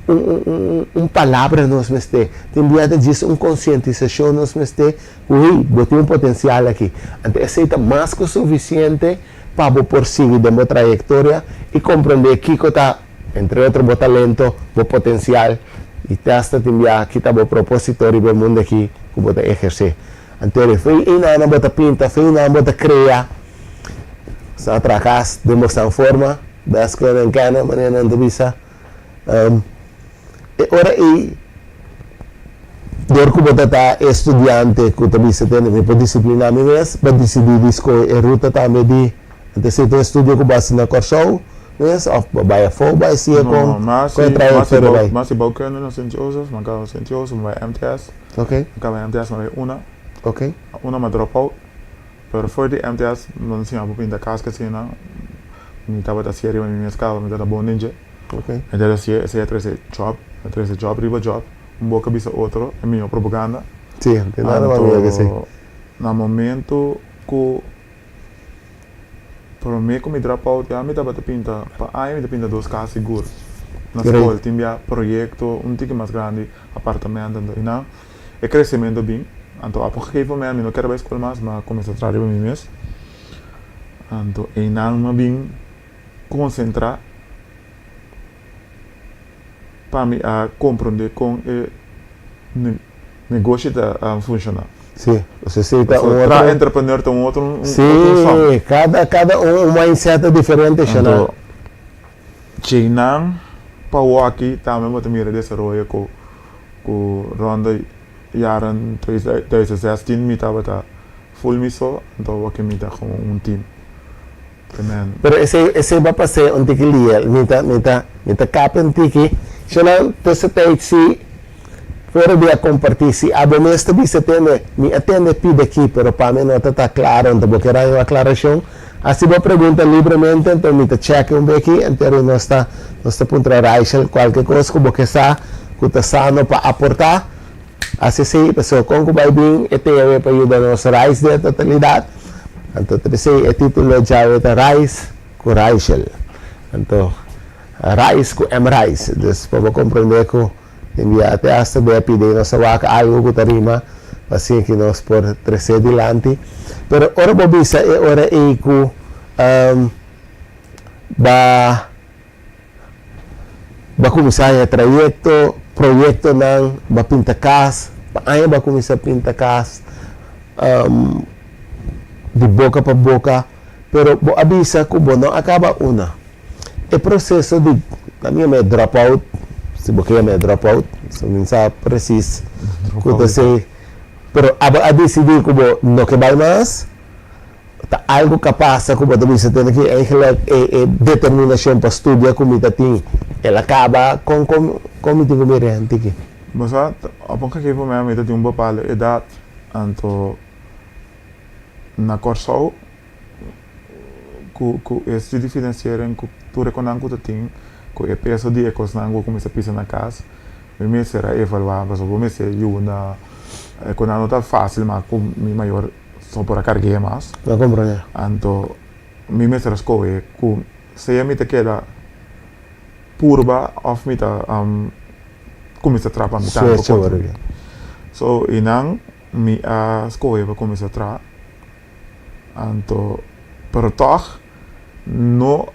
[SPEAKER 3] Un un un un palabra nos mester, tin bia ta djis un konsientisashon nos mester ku hey, bo tin un potensial aki. Anto esei ta mas ku sufisiente pa bo por sigui den bo trayektoria i komprondé kiko ta, entre otro, bo talento, bo potensial i te asta tin bia ki ta bo propósito riba e mundu aki ku bo ta ehersé. Anto e fei einan bo ta pinta, fei einan bo ta krea. Sa traha kas den bo san forma, best ku nan kende, manera nan ta bisa. E ora ei, dor ku bo ta ta e studiante ku ta bisa tende mi por disipliná mi mes, bo a disidí di skohe e ruta tambe di antes si ta un estudio ku bo hasi na Kòrsou mes òf bo bai afó bo a hasié
[SPEAKER 2] No,
[SPEAKER 3] kon
[SPEAKER 2] mi a
[SPEAKER 3] kon e
[SPEAKER 2] hasi, mi a hasi
[SPEAKER 3] trayektoria
[SPEAKER 2] bou,
[SPEAKER 3] bai?
[SPEAKER 2] mi a hasi bouwkunde na Sint Jozef, mi a kaba Sint Jozef, mi bai MTS, mi kaba MTS mi a bai una, una mi a drop out. Pero for di MTS no siña bo pinta kas ke asina, mi tabata hasié riba mi mes kaba, mi tabata bon den dje. Mi tabata hasié, esei a trese job, a trese job riba job, un boka bisa otro, e mihó propaganda.
[SPEAKER 3] Sí, tin nada mas mihó ke esei.
[SPEAKER 2] Anto na momento ku promé ku mi drop out ya mi tabata pinta, pa aña mi ta pinta dos kas sigur. Na skol tin bia proyekto un tiki mas grandi, apartamento, anto einan. E crecemento bin, anto op un gegeven moment mi no kier a bay school mas, mi a cuminsa traha riba mi mes, anto eynan mi a bin concentra pa mi a comprende con e negoshi ta funciona.
[SPEAKER 3] Sí, esey ta un otro.
[SPEAKER 2] Traha entrepreneur ta un otro un otro.
[SPEAKER 3] Sí, cada cada un un mindset ta diferente, Shana.
[SPEAKER 2] Anto djeynan pa waki tambe bo ta mira desaroyo cu Ku rond di jaren 2016 mi tabata full mi so, anto awor mi ta komo un team. Amen.
[SPEAKER 3] Pero esei esei bo a pas'é un tiki liel. Mi ta mi ta mi ta kapia un tiki. Shonal, tussentijd si fuera di a kompartí si abo mes ta bisa tende, mi a tende pida aki, pero pa mi no ta ta klaro, anto bo kier haña un aklarashon. Hasi bo pregunta libremente, anto mi ta chèk un beki, entero nos ta nos ta puntra Raichel kualke kos ku bo ke sa ku ta sano pa aportá. Hasi esei, pasobra kon ku bai bin e teawe pa yuda nos rais den e totalidat. Anto ta p'esei e título djawe ta Rais ku Raichel. Anto Rais ku M Rais. Dus pa bo komprendé ku Tin bia te hasta bia pidi nos a wak algo ku ta rima pa asina ki nos por tresé dilanti. Pero ora bo bisa e ora ei ku ba ba kuminsá haña trayekto, proyektonan, ba pinta kas, pa aña ba kuminsá pinta kas di boka pa boka, pero bo a bisa ku bo no a kaba una. E proseso di, na mi yama e drop out, si bo ke yama e drop out, so mi no sa presis ku ta esei, pero abo a disidí ku bo no ke bai mas, ta algu ku a pasa ku bo ta bisa tene ki eigenlijk e e determinashon pa studia ku mi ta tin, el a kaba, kon kon kon mi tin ku mira e henti aki?
[SPEAKER 2] Bo sa, op un gegeven moment mi ta tin un bepaalde edat, anto na Kòrsou ku ku e studie financiering ku tur e konan ku ta tin ku e peso di e kosnan ku kuminsá pisa na kas mi mester a evaluá pasobra bo mester yuda e konan no ta fásil mas ku mi mayor so por a karg'é mas
[SPEAKER 3] Mi a komprendé.
[SPEAKER 2] anto mi mester a skohe ku sea mi ta keda purba òf mi ta kuminsá traha pa mi tantu
[SPEAKER 3] Switch over again.
[SPEAKER 2] So einan mi a skohe pa kuminsá traha. Anto, pero tòg no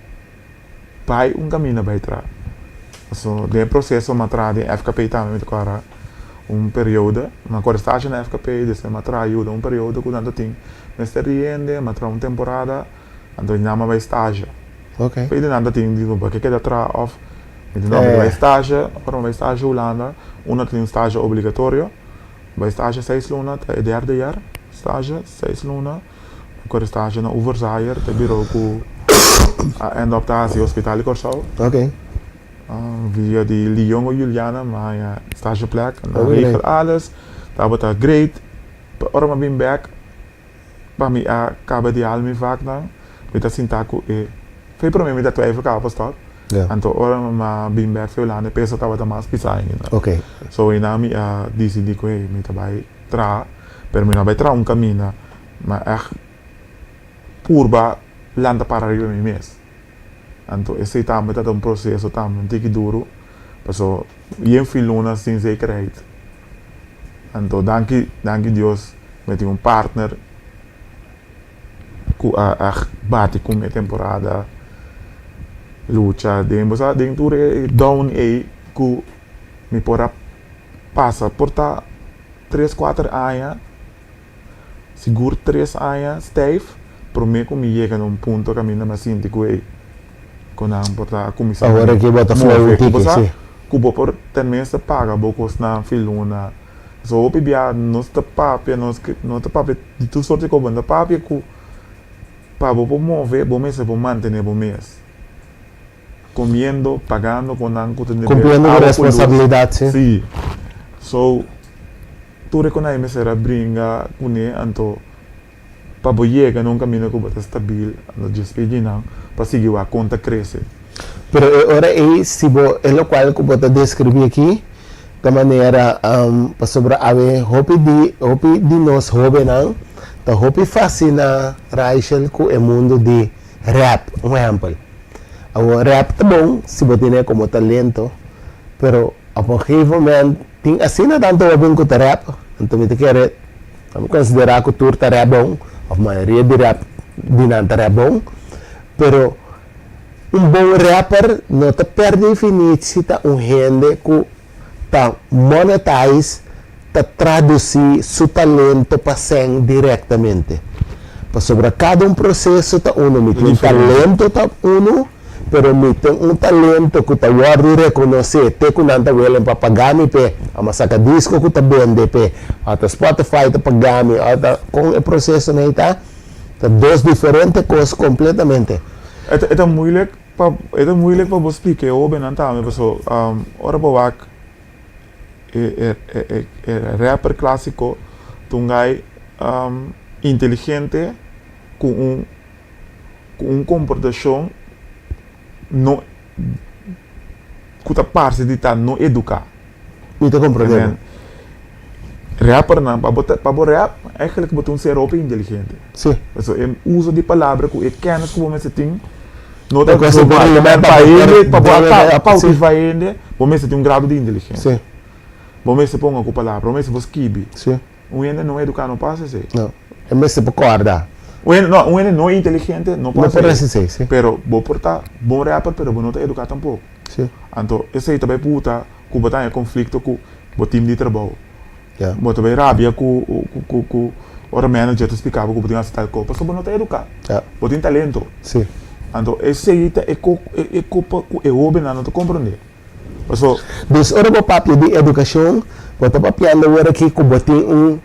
[SPEAKER 2] bai un kaminda bai tra. Paso den e proseso mi a traha den FKP tambe mi ta kòrda un periodo, mi a kore stasha na FKP, despues mi a traha yuda un periodo ku nan ta tin mester di hende, mi a traha un temporada, anto nan mi a bai stasha. P'e di nan ta tin di bo ke keda traha òf mi di no, mi ta bai stasha, ora mi bai stasha Hulanda, unda ta tin stasha obligatorio. Bai stage seis luna ta e derde jaar stage seis luna mi kore stage na Oeverzaaier ta biro ku a end up ta hasi hospital di Kòrsou via di Lion o Juliana mi a haña stage plek nan a regel alles tabata great pero ora mi a bin bek pa mi a kaba di hal mi vaknan mi ta sinta ku e fe prome mi ta twijfel kaba pa stop anto ora mi a bin bek fi Hulanda e peso tabata mas pisa ainda so einan mi a disidi ku hey mi ta bai traha pero mi no a bai traha un kaminda ma ègt purba lanta para riba mi mes anto esei tambe tabata un proseso tambe un tiki duru. Paso yen fi luna sin zekerheid. Anto danki danki Dios mi tin un partner ku a a bati ku mi e temporada lucha den bo sa den tur e down ei ku mi por a pasa por ta tres kuater aña sigur tres aña stijf prome ku mi yega na un punto kaminda mi a sinti ku ei ku nan por ta a kuminsá
[SPEAKER 3] Awor aki bo ta flow un
[SPEAKER 2] move ku bo
[SPEAKER 3] tiki,
[SPEAKER 2] sa
[SPEAKER 3] si.
[SPEAKER 2] ku bo por tenminste paga bo kosnan fi luna. So hopi bia nos ta papia nos no ta papia di tur sorti kos bo no ta papia ku pa bo por move bo mester por mantene bo mes komiendo pagando ku nan ku ta debe
[SPEAKER 3] Kumpliendo ku
[SPEAKER 2] awa ku lus
[SPEAKER 3] responsabilidat si.
[SPEAKER 2] si so tur e konai mester a bringa kuné anto pa bo yega na un kaminda ku bo ta stabil anto djes pidi nan pa sigui wak kon ta krese.
[SPEAKER 3] Pero e ora ei si bo e lokual ku bo ta deskribí aki ta manera pasobra awe hopi di hopi di nos hóbennan ta hopi fasiná Raichel ku e mundu di rap un ehèmpel. Awor rap ta bon si bo tene komo talento pero op un gegeven moment tin asina tantu hóben ku ta rap anto mi ta kere Mi konsiderá ku tur ta rèp bon, òf mayoria di rèp di nan ta rèp bon, pero un bon rèper no ta per definitsi ta un hende ku ta monetize, ta tradusí su talento pa sèn direktamente. Pasobra kada un proseso ta unu, mi tin un talento ta unu, Pero mi tin un talento ku ta wòrdu rekonosé te ku nan ta welen pa paga mi p'e, ò mi a saka disko ku ta bende p'e, ò ta Spotify ta paga mi, ò ta kon e prosesonan ei ta, ta dos diferente kos kompletamente.
[SPEAKER 2] E ta e ta moeilijk pa e ta moeilijk pa bo splika e hóbennan tambe paso ora bo wak e e e e rapper klasiko ta un guy inteligente ku un ku un komportashon no ku ta parse di ta no eduká.
[SPEAKER 3] Mi ta komprendé bo.
[SPEAKER 2] Rappernan, pa bo ta pa bo rap eigenlijk bo ta un ser hopi inteligente.
[SPEAKER 3] Sí.
[SPEAKER 2] Pasobra e uso di palabra ku e kènis ku bo mester tin no ta
[SPEAKER 3] E kos ku bo rima
[SPEAKER 2] pa
[SPEAKER 3] pa bo
[SPEAKER 2] hende pa bo
[SPEAKER 3] debe
[SPEAKER 2] a
[SPEAKER 3] rap, sí.
[SPEAKER 2] koutivá hende bo mester tin un grado di inteligensia.
[SPEAKER 3] Sí.
[SPEAKER 2] Bo mester ponga ku palabra, bo mester por skibi.
[SPEAKER 3] Sí.
[SPEAKER 2] Un hende no eduká no por hasi esei.
[SPEAKER 3] No, e mester por kòrda.
[SPEAKER 2] Un hende, no, un hende no inteligente no por
[SPEAKER 3] No por
[SPEAKER 2] hasi
[SPEAKER 3] hasi esei, sí.
[SPEAKER 2] Pero bo por ta bon rapper pero bo no ta eduká tampoko.
[SPEAKER 3] Sí.
[SPEAKER 2] Anto esei ta bai puta ku bo ta haña konflikto ku bo tim di trabou.
[SPEAKER 3] Ya.
[SPEAKER 2] Bo ta bai rabia ku ku ku ora manager ta splika bo ku bo tin hasi tal kos pasobra bo no ta eduká.
[SPEAKER 3] Ya.
[SPEAKER 2] Bo tin talento.
[SPEAKER 3] Sí.
[SPEAKER 2] Anto esei ta e ko e kopa ku e hóbennan no ta komprondé. Paso.
[SPEAKER 3] Dus ora bo papia di edukashon, bo ta papiando awor aki ku bo tin un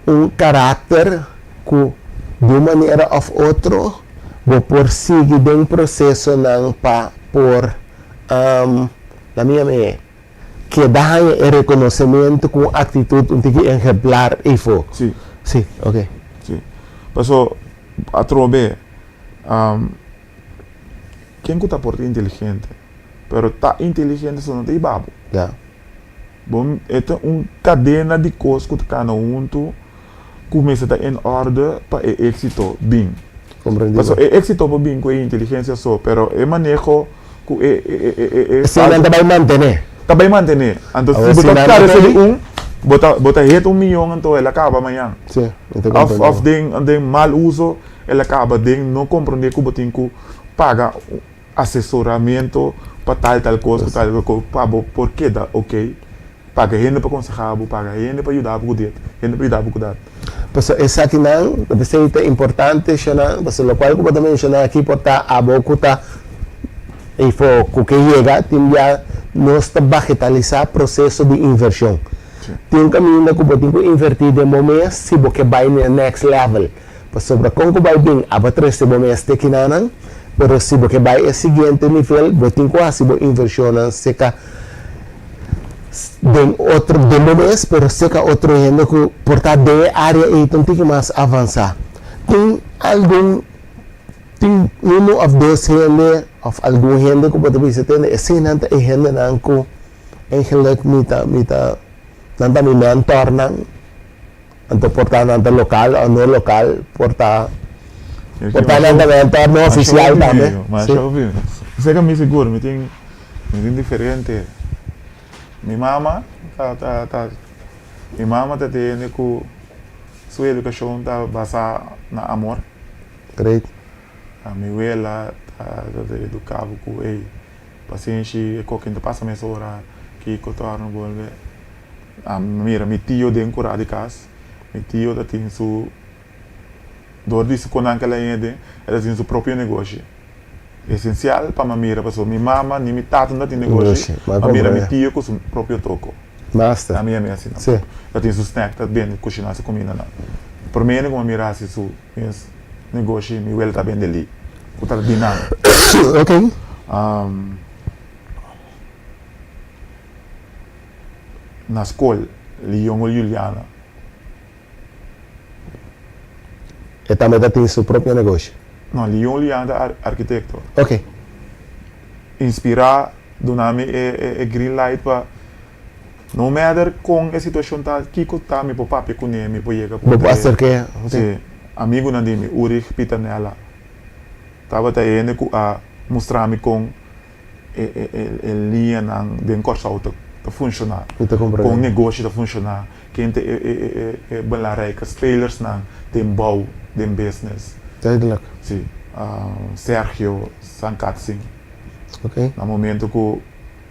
[SPEAKER 3] un karakter ku di un manera òf otro bo por sigui den prosesonan pa por la mi yama e keda haña e rekonosementu ku un aktitut un tiki ehemplar eifo.
[SPEAKER 2] Si.
[SPEAKER 3] Si, oke.
[SPEAKER 2] Si. Paso atrobe ken ku ta por ta inteligente? Pero ta inteligente so no ta hiba bo.
[SPEAKER 3] Ya.
[SPEAKER 2] Bo e ta un kadena di kos ku ta kana huntu ku mester ta en orde pa e éksito bin.
[SPEAKER 3] Komprendí.
[SPEAKER 2] Pasobra e éksito por bin ku e inteligensia so, pero e maneho ku e e e e e
[SPEAKER 3] Esei nan ta bai mantené.
[SPEAKER 2] Ta bai mantené. Anto si bo ta karese di un, bo ta bo ta hit un miyon anto el a kaba mañan.
[SPEAKER 3] Sí, mi ta komprendé.
[SPEAKER 2] Òf òf den den mal uso el a kaba den no komprendé ku bo tin ku paga asesoramiento pa tal tal kos ku tal kos pa bo por keda ok, paga hende pa konseha bo, paga hende pa yuda bo ku dit, hende pa yuda bo ku dat.
[SPEAKER 3] Pasobra esakinan ta p'esei ta importante shona, pasobra lokual ku bo ta menshoná aki por ta abo ku ta eifo ku ke yega tin bia nos ta bagetalisá proseso di invershon. Tin un kaminda ku bo tin ku invertí den bo mes si bo ke bai na e next level. Pasobra kon ku bai bin abo trese bo mes te kinanan, pero si bo ke bai e siguiente nivel bo tin ku hasi bo invershonnan seka den otro den bo mes pero seka otro hende ku por ta den e área ei ta un tiki mas avansá. Tin algun tin unu òf dos hende òf algun hende ku bo ta bisa tende eseinan ta e hendenan ku eigenlik mi ta mi ta nan ta mi mentornan. Anto por ta nan ta lokal o no lokal, por ta por ta nan ta mentor no ofisial tambe.
[SPEAKER 2] Masha hopi. Seka mi sigur mi tin mi tin diferente. Mi mama ta ta ta mi mama ta tende ku su edukashon ta basá na amor.
[SPEAKER 3] Great.
[SPEAKER 2] Mi wela ta ta eduká bo ku ey pasenshi e koken ta pasa mesora kiko torno bolbe. Mira mi tio den kura di kas mi tio ta tin su Dor di su konan kela hende e ta tin su propio negoshi. Esensial pa mi a mira pasobra mi mama ni mi tata no ta tin negoshi, mi a mira mi tio ku su propio toko.
[SPEAKER 3] Master.
[SPEAKER 2] A mi a mira asina. Ta tin su snack, ta bende, kushiná su kumindanan. Promé hende ku mi a mira hasi su mes negoshi, mi wela ta bende li, ku ta di nan.
[SPEAKER 3] Ok.
[SPEAKER 2] Na skol, Liongo Juliana.
[SPEAKER 3] E tambe ta tin su propio negoshi.
[SPEAKER 2] No, Leon Lian ta arkitekto.
[SPEAKER 3] Ok.
[SPEAKER 2] Inspirá, duna mi e e green light pa no matter kon e situashon ta, kiko ta mi por papia kuné, mi por yega
[SPEAKER 3] Bo por aserk'é. Ok.
[SPEAKER 2] Sí. Amigunan di mi, Ulrich Pieternella, tabata e hende ku a mustra mi kon e liñanan den Kòrsou ta funshoná, kon negoshi ta funshoná, ken ta e belangrijke spelersnan den bou, den business.
[SPEAKER 3] Duidelijk.
[SPEAKER 2] Si. Sergio Sankatsing.
[SPEAKER 3] Oké.
[SPEAKER 2] Na momento ku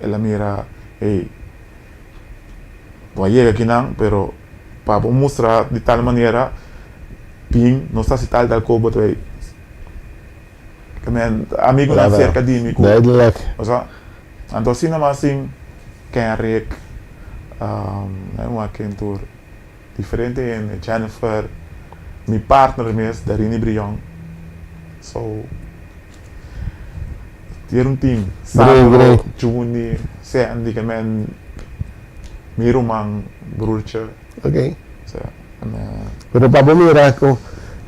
[SPEAKER 2] el a mira, hey, bo a yega akinan, pero pa bo mustra di tal manera, bin nos ta hasi tal tal kos, bo ta bay. Amigunan serka di mi ku
[SPEAKER 3] Duidelijk.
[SPEAKER 2] Osea, anto asina mas tin Kenrick, ken tur, diferente hende, Jennifer, mi partner mes, Darini Brion. So, tin un team, Sandro, Juni, Sandy, ke men mi ruman, broertje.
[SPEAKER 3] Ok. Pero pa bo mira ku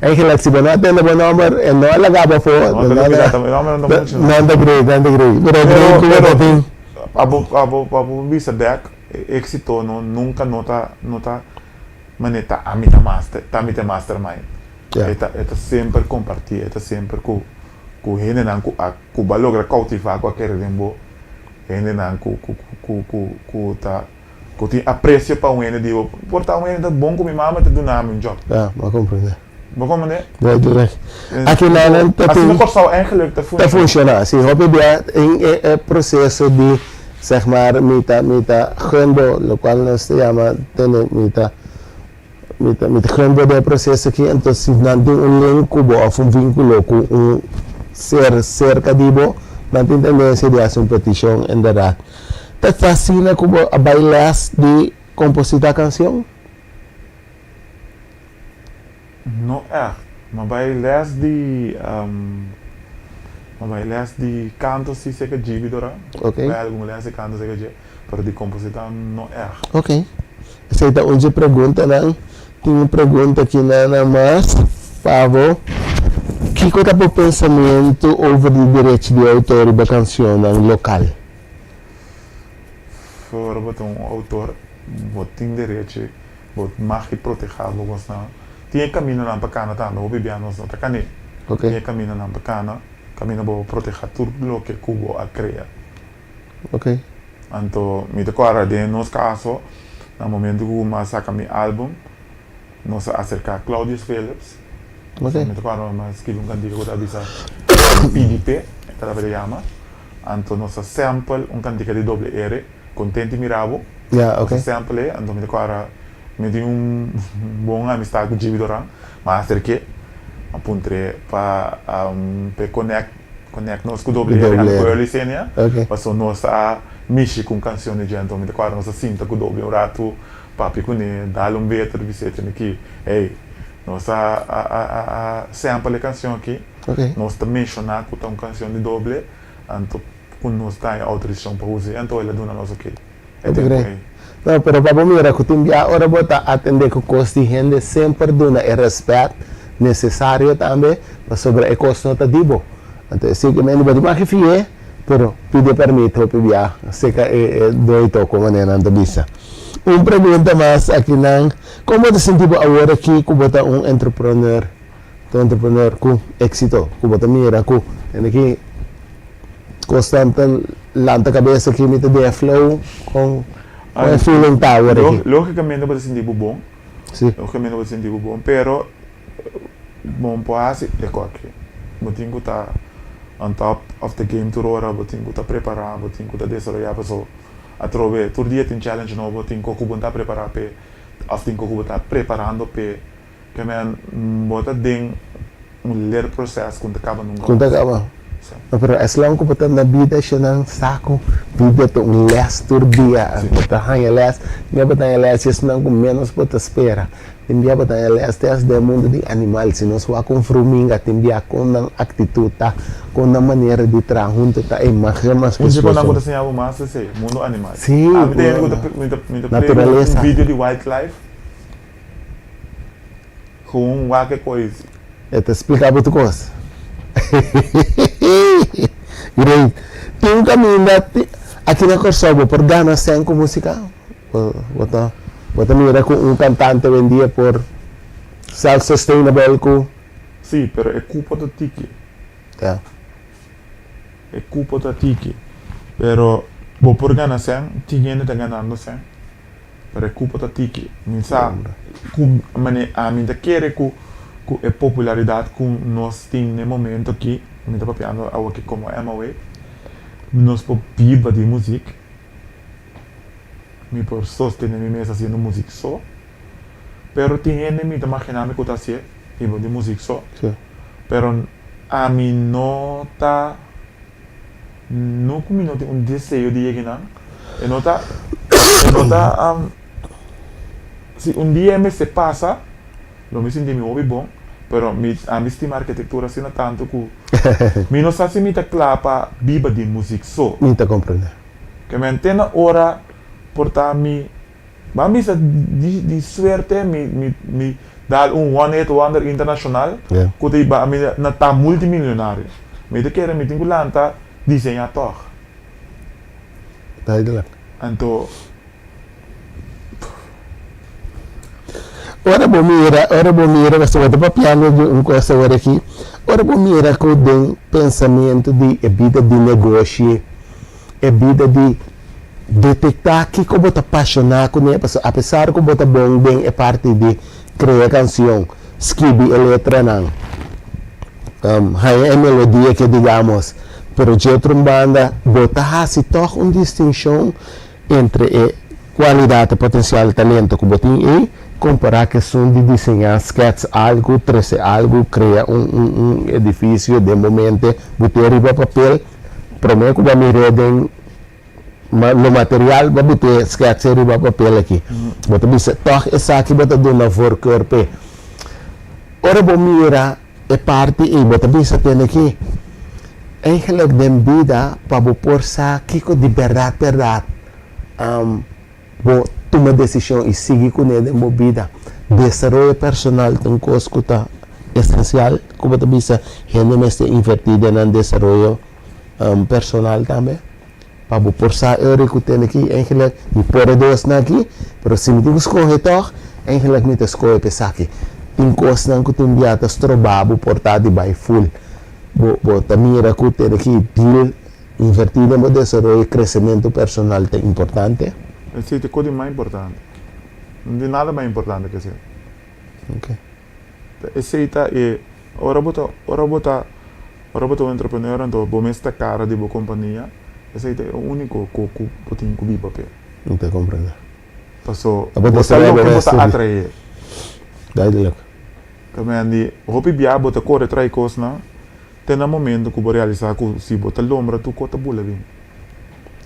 [SPEAKER 3] eigenlijk si bo no a tende bo nomber e no a laga bo afó.
[SPEAKER 2] No ta lubida tambe, nomber no ta muchu.
[SPEAKER 3] No ta great, no ta great. Pero great ku bo ta tin.
[SPEAKER 2] Pa bo pa bo pa bo bisa bek e éxito no nunka no ta no ta manera ta ami ta master ta ami ta e mastermind. E ta e ta semper kompartí e ta semper ku ku hendenan ku a ku bo a logra koutivá ku a kere den bo hendenan ku ku ku ku ku ta Ku tin aprecio pa un hende di bo por ta un hende ta bon ku mi mama ta duna mi un job.
[SPEAKER 3] Ja, bo a comprende.
[SPEAKER 2] Bo a comprende?
[SPEAKER 3] Right, right. Aki nan nan ta tin.
[SPEAKER 2] Asina Kòrsou eigenlijk ta
[SPEAKER 3] funciona. Ta funciona, si. Hopi bia den e proceso di zeg maar mi ta mi ta gun bo locual nos ta yama tene mi ta mi ta mi ta gun bo den e proceso aki enton si nan tin un link ku bo of un vinculo ku un ser cerca di bo nan tin tendencia di haci un peticion inderdaad. Ta asina ku bo a bai lès di kompositá kansion?
[SPEAKER 2] No ègt. Mi a bai lès di mi a bai lès di kanto si serka Gibi Dorá.
[SPEAKER 3] Ok.
[SPEAKER 2] Mi bai algun lès di kanto serka dje, pero di kompositá no ègt.
[SPEAKER 3] Ok. Esei ta un dje preguntanan. Tin un pregunta aki nana mas pa bo. Kiko ta bo pensamentu over di derecho di outor riba kansionnan lokal?
[SPEAKER 2] Ora bo ta un outor, bo tin derechi, bo mag di protehá bo kosnan. Tin e kamindonan pa kana tambe, hopi bia nos no ta kané. Tin e kamindonan pa kana, kaminda bo por protehá tur loke ku bo a krea. Anto mi ta kòrda den nos kaso, na momento ku mi a saka mi album, nos a aserká Claudius Philips. Mi ta kòrda mi a skibi un kantika ku ta bisa PDP, e tabata yama. Anto nos a sample un kantika di Doble R, Kontenti mira bo.
[SPEAKER 3] Ja,
[SPEAKER 2] Nos a sample e, anto mi ta kòrda mi tin un bon amistad ku Gibi Doran, mi a aserk'é, mi a puntr'é pa p'e connect connect nos ku Doble R, anto ku Early Senia, pasobra nos a mishi ku un kansion di dje, anto mi ta kòrda nos a sinta ku Doble un ratu, papia kuné, dal un beter, bis'é tene ki, hey, nos a a sample e kansion aki. Nos ta menshoná ku ta un kanshon di doble, anto ku nos ta haña outorisashon pa usa e, anto el a duna nos oke e tempu ei.
[SPEAKER 3] No, pero pa bo mira ku tin bia ora bo ta atendé ku kos di hende semper duna e rèspèt nesesario tambe, pasobra e kos no ta di bo. Anto esei ke mende bo ta maki fi'é, pero pidi pèrmit hopi bia seka e doi toko manera nan ta bisa. Un pregunta mas akinan, kon bo ta sinti bo awor aki ku bo ta un entrepreneur? Ta un entrepreneur ku éxito, ku bo ta mira ku hende ki kosnan ta lanta kabes aki mi ta den e flow kon. Kon e feeling ta awor aki?
[SPEAKER 2] Logicamente bo ta sinti bo bon.
[SPEAKER 3] Si.
[SPEAKER 2] Logicamente bo ta sinti bo bon, pero bo no por hasi e koki. Bo tin ku ta on top of the game tur ora, bo tin ku ta prepara, bo tin ku ta desaroya paso atrobe tur dia tin challenge nobo, tin ko ku bo no ta prepara p'e of tin ko ku bo ta preparando p'e. Ke men bo ta den un leerproces ku no ta kaba nunka
[SPEAKER 3] Ku no ta
[SPEAKER 2] mas.
[SPEAKER 3] kaba.
[SPEAKER 2] Sí.
[SPEAKER 3] No, pero as long ku bo ta na bida eshanan sa ku bida ta un les tur dia.
[SPEAKER 2] Sí.
[SPEAKER 3] Bo ta haña les, tin bia bo ta haña les di esnan ku menos bo ta spera. Tin bia bo ta haña les te as den mundu di animal. Si nos wak un fruminga tin bia kon nan aktitut ta, kon nan manera di traha huntu ta, ey mas mas
[SPEAKER 2] Un dje konan ku
[SPEAKER 3] presioso.
[SPEAKER 2] ta siña bo mas esei, mundu animal.
[SPEAKER 3] Sí,
[SPEAKER 2] Ami ta hende ku ta mi ta mi ta play un
[SPEAKER 3] naturalesa.
[SPEAKER 2] video di wildlife. Gewoon wak e kois.
[SPEAKER 3] E ta splika bo tur kos. Great. Tin un kaminda aki na Kòrsou bo por gana sèn ku músika? Bo ta bo ta mira ku un kantante awendia por self sustainable ku.
[SPEAKER 2] Sí, pero e kupo ta tiki.
[SPEAKER 3] Ya.
[SPEAKER 2] E kupo ta tiki. Pero bo por gana sèn, tin hende ta ganando sèn. Pero e cupo ta tiki. Mi sa cu mane ami ta kere cu cu e popularidad cu nos tin n'e momento aki, mi ta papiando awoki como MOA, nos por biba di muziek, mi por sostene mi mes haciendo muziek so, pero tin hende mi ta magina mi cu ta hacié biba di muziek so, pero ami no ta. No ku mi no tin un deseo di yega nan, e no ta, e no ta, si un dia e mester pasa, lo mi sinti mi hopi bon, pero mi, ami stima arkitektura asina tantu ku mi no sa si mi ta kla pa biba di muzik so.
[SPEAKER 3] Mi ta komprende.
[SPEAKER 2] Ke men te na ora por ta mi Ban bisa di di suerte mi mi mi dal un one hit wonder internacional cu ta hiba mi na ta multimilionario. Mi ta kere mi tin cu lanta diseña tog.
[SPEAKER 3] Duidelijk.
[SPEAKER 2] Anto.
[SPEAKER 3] Ora bo mira, ora bo mira, pasobra bo ta papiando di un cos awor aki, ora bo mira cu den pensamento di e bida di negoshi, e bida di detektá kiko bo ta pashoná kuné, pasobra apesar ku bo ta bon den e parti di krea kansion, skibi e letranan, haña e melodia ke digamos, pero dje otro un banda bo ta hasi tòg un distinshon entre e kualidat, e potensial, e talento ku bo tin ei kompará ku esun di diseñá, skèts algu, trese algu, krea un un edifisio den bo mente, bo tin riba papel. Prome ku bo a mir'é den lo material, bo a but'é skèts'é riba papel aki. Bo ta bisa, tòg esaki bo ta duna voorkeur p'e. Ora bo mira e parti ei, bo ta bisa tende aki, Eigenlijk den bida pa bo por sa kiko di bèrdat bèrdat bo tuma desishon i sigui kuné den bo bida. Desaroyo personal ta un kos ku ta esensial, ku bo ta bisa hende mester invertí den nan desaroyo personal tambe, pa bo por sa e ora ku tende ki eigenlijk mi por e dosnan aki, pero si mi tin ku skohe tòg, eigenlijk mi ta skohe pa esaki. Tin kosnan ku tin bia ta stroba bo por ta di bai ful. Bo bo ta mira ku tende ki deal Invertí den bo desaroyo i kresementu personal ta importante?
[SPEAKER 2] Esei ta e kos di mas importante. No tin nada mas importante ke esei.
[SPEAKER 3] Ok.
[SPEAKER 2] Ta esei ta e, ora bo ta, ora bo ta, ora bo ta un entrepreneur anto bo mes ta kara di bo kompania, esei ta e úniko ko ku bo tin ku biba p'e.
[SPEAKER 3] Mi ta komprendé.
[SPEAKER 2] Paso
[SPEAKER 3] Ta bo
[SPEAKER 2] bo ta
[SPEAKER 3] desaroyo bo
[SPEAKER 2] loke bo
[SPEAKER 3] mes
[SPEAKER 2] ta
[SPEAKER 3] tur.
[SPEAKER 2] atraé.
[SPEAKER 3] Duidelijk.
[SPEAKER 2] Ta men di hopi bia bo ta kore trae kosnan. Te na momento ku bo realisá ku si bo ta lombra tur kos ta bula bin.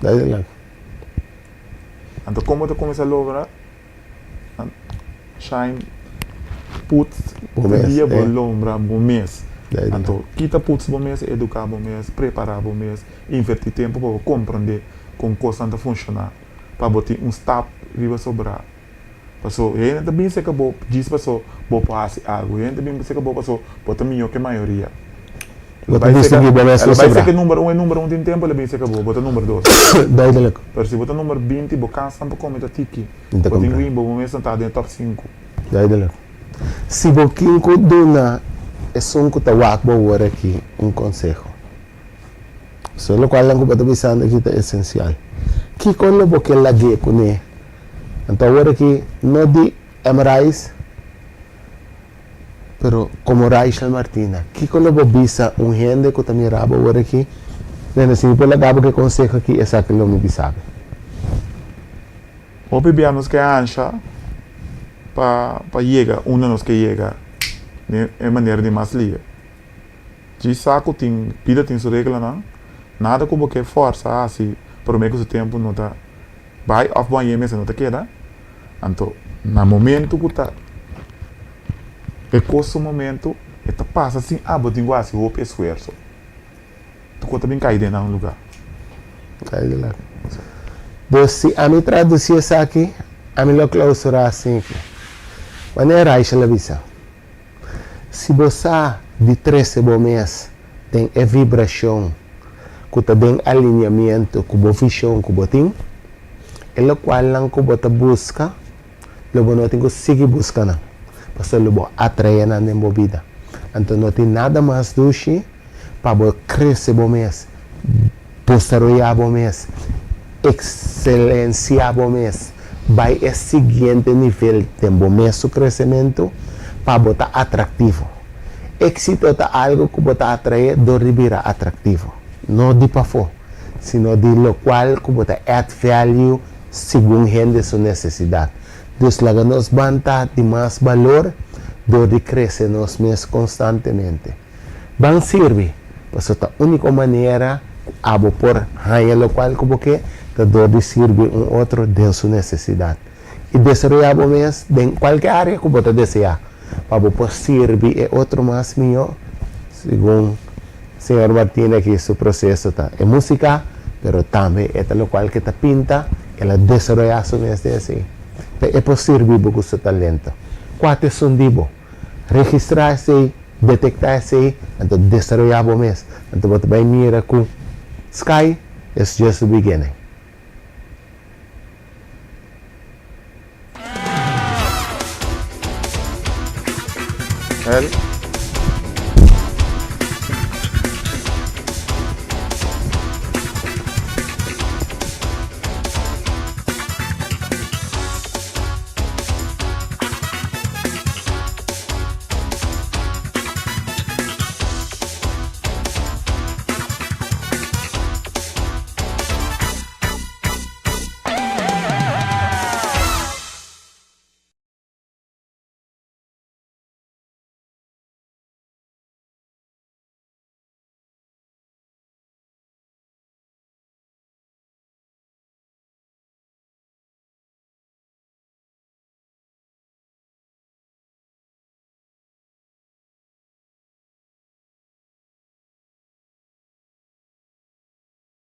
[SPEAKER 3] Duidelijk.
[SPEAKER 2] Anto kon bo ta kuminsá lombra? Shine puts
[SPEAKER 3] Bo
[SPEAKER 2] tur
[SPEAKER 3] mes,
[SPEAKER 2] dia bo
[SPEAKER 3] eh.
[SPEAKER 2] lombra bo mes.
[SPEAKER 3] Duidelijk.
[SPEAKER 2] Anto kita puts bo mes, eduká bo mes, prepará bo mes, invertí tempu pa bo komprondé kon kosnan ta funshoná, pa bo tin un stap riba sobrá. Paso hende ta bin seka bo djis paso bo por hasi algu. Hende ta bin seka bo paso bo ta mihó ke mayoria.
[SPEAKER 3] Bo ta distinguí bo mes
[SPEAKER 2] El a
[SPEAKER 3] ku
[SPEAKER 2] bai
[SPEAKER 3] sobra.
[SPEAKER 2] seka number un, e number un tin tempu el a bin seka bo, bo ta number dos.
[SPEAKER 3] Duidelijk.
[SPEAKER 2] Pero si bo ta number binti, bo kansnan pa kome ta tiki.
[SPEAKER 3] Mi ta
[SPEAKER 2] Bo tin
[SPEAKER 3] comprende.
[SPEAKER 2] win bo bo mes nan ta den e top sinku.
[SPEAKER 3] Duidelijk. Si bo kin ku duna esun ku ta wak bo awor aki un konseho. So lokualnan ku bo ta bisando aki ta esensial. Kiko lo bo ke lag'é kuné? Anto awor aki no di MRI's, pero komo Raichel Martina, kiko lo bo bisa un hende ku ta mira bo awor aki? Nene, si mi por laga bo ku e konseho aki, esaki lo mi bisa bo.
[SPEAKER 2] Hopi bia nos ke ansha pa pa yega unda nos ke yega den e manera di mas lihe. Djis sa ku tin bida tin su reglanan, nada ku bo ke fòrsa hasi promé ku su tempu no ta bai òf bo hañ'é mester no ta keda. Anto na momentu ku ta e kos su momentu e ta pasa sin abo tin ku hasi hopi esfuerso. Tur kos ta bin kai den nan lugá.
[SPEAKER 3] Dus si ami tradusi esaki, ami lo klausurá asinki. Wanneer Raichel a bisa, Si bo sa di trese bo mes den e vibrashon ku ta den alineamiento ku bo vishon ku bo tin, e lokualnan ku bo ta buska lo bo no tin ku sigui buska nan, pasobra lo bo atraé nan den bo bida. Anto no tin nada mas dushi pa bo krese bo mes, desaroyá bo mes, ekselensiá bo mes, bai e siguiente nivel den bo mes su kresementu pa bo ta atraktivo. Éksito ta algu ku bo ta atraé dor di bira atraktivo, no di pafó, sino di lokual ku bo ta add value segun hende su nesesidat. Dus laga nos ban ta di mas balor dor di krese nos mes konstantemente. Ban sirbi, pasobra ta úniko manera ku abo por haña lokual ku bo ke ta dor di sirbi un otro den su nesesidat. I desaroyá bo mes den kualke área ku bo ta deseá pa bo por sirbi e otro mas mihó, segun señor Martina aki su proseso ta e músika, pero tambe e ta lokual ke ta pinta, el a desaroyá su mes den esei pa e por sirbi bo ku su talento. Kua ta esun di bo? Registrá esei, detektá esei, anto desaroyá bo mes. Anto bo ta bai mira ku sky is just the beginning.
[SPEAKER 2] El.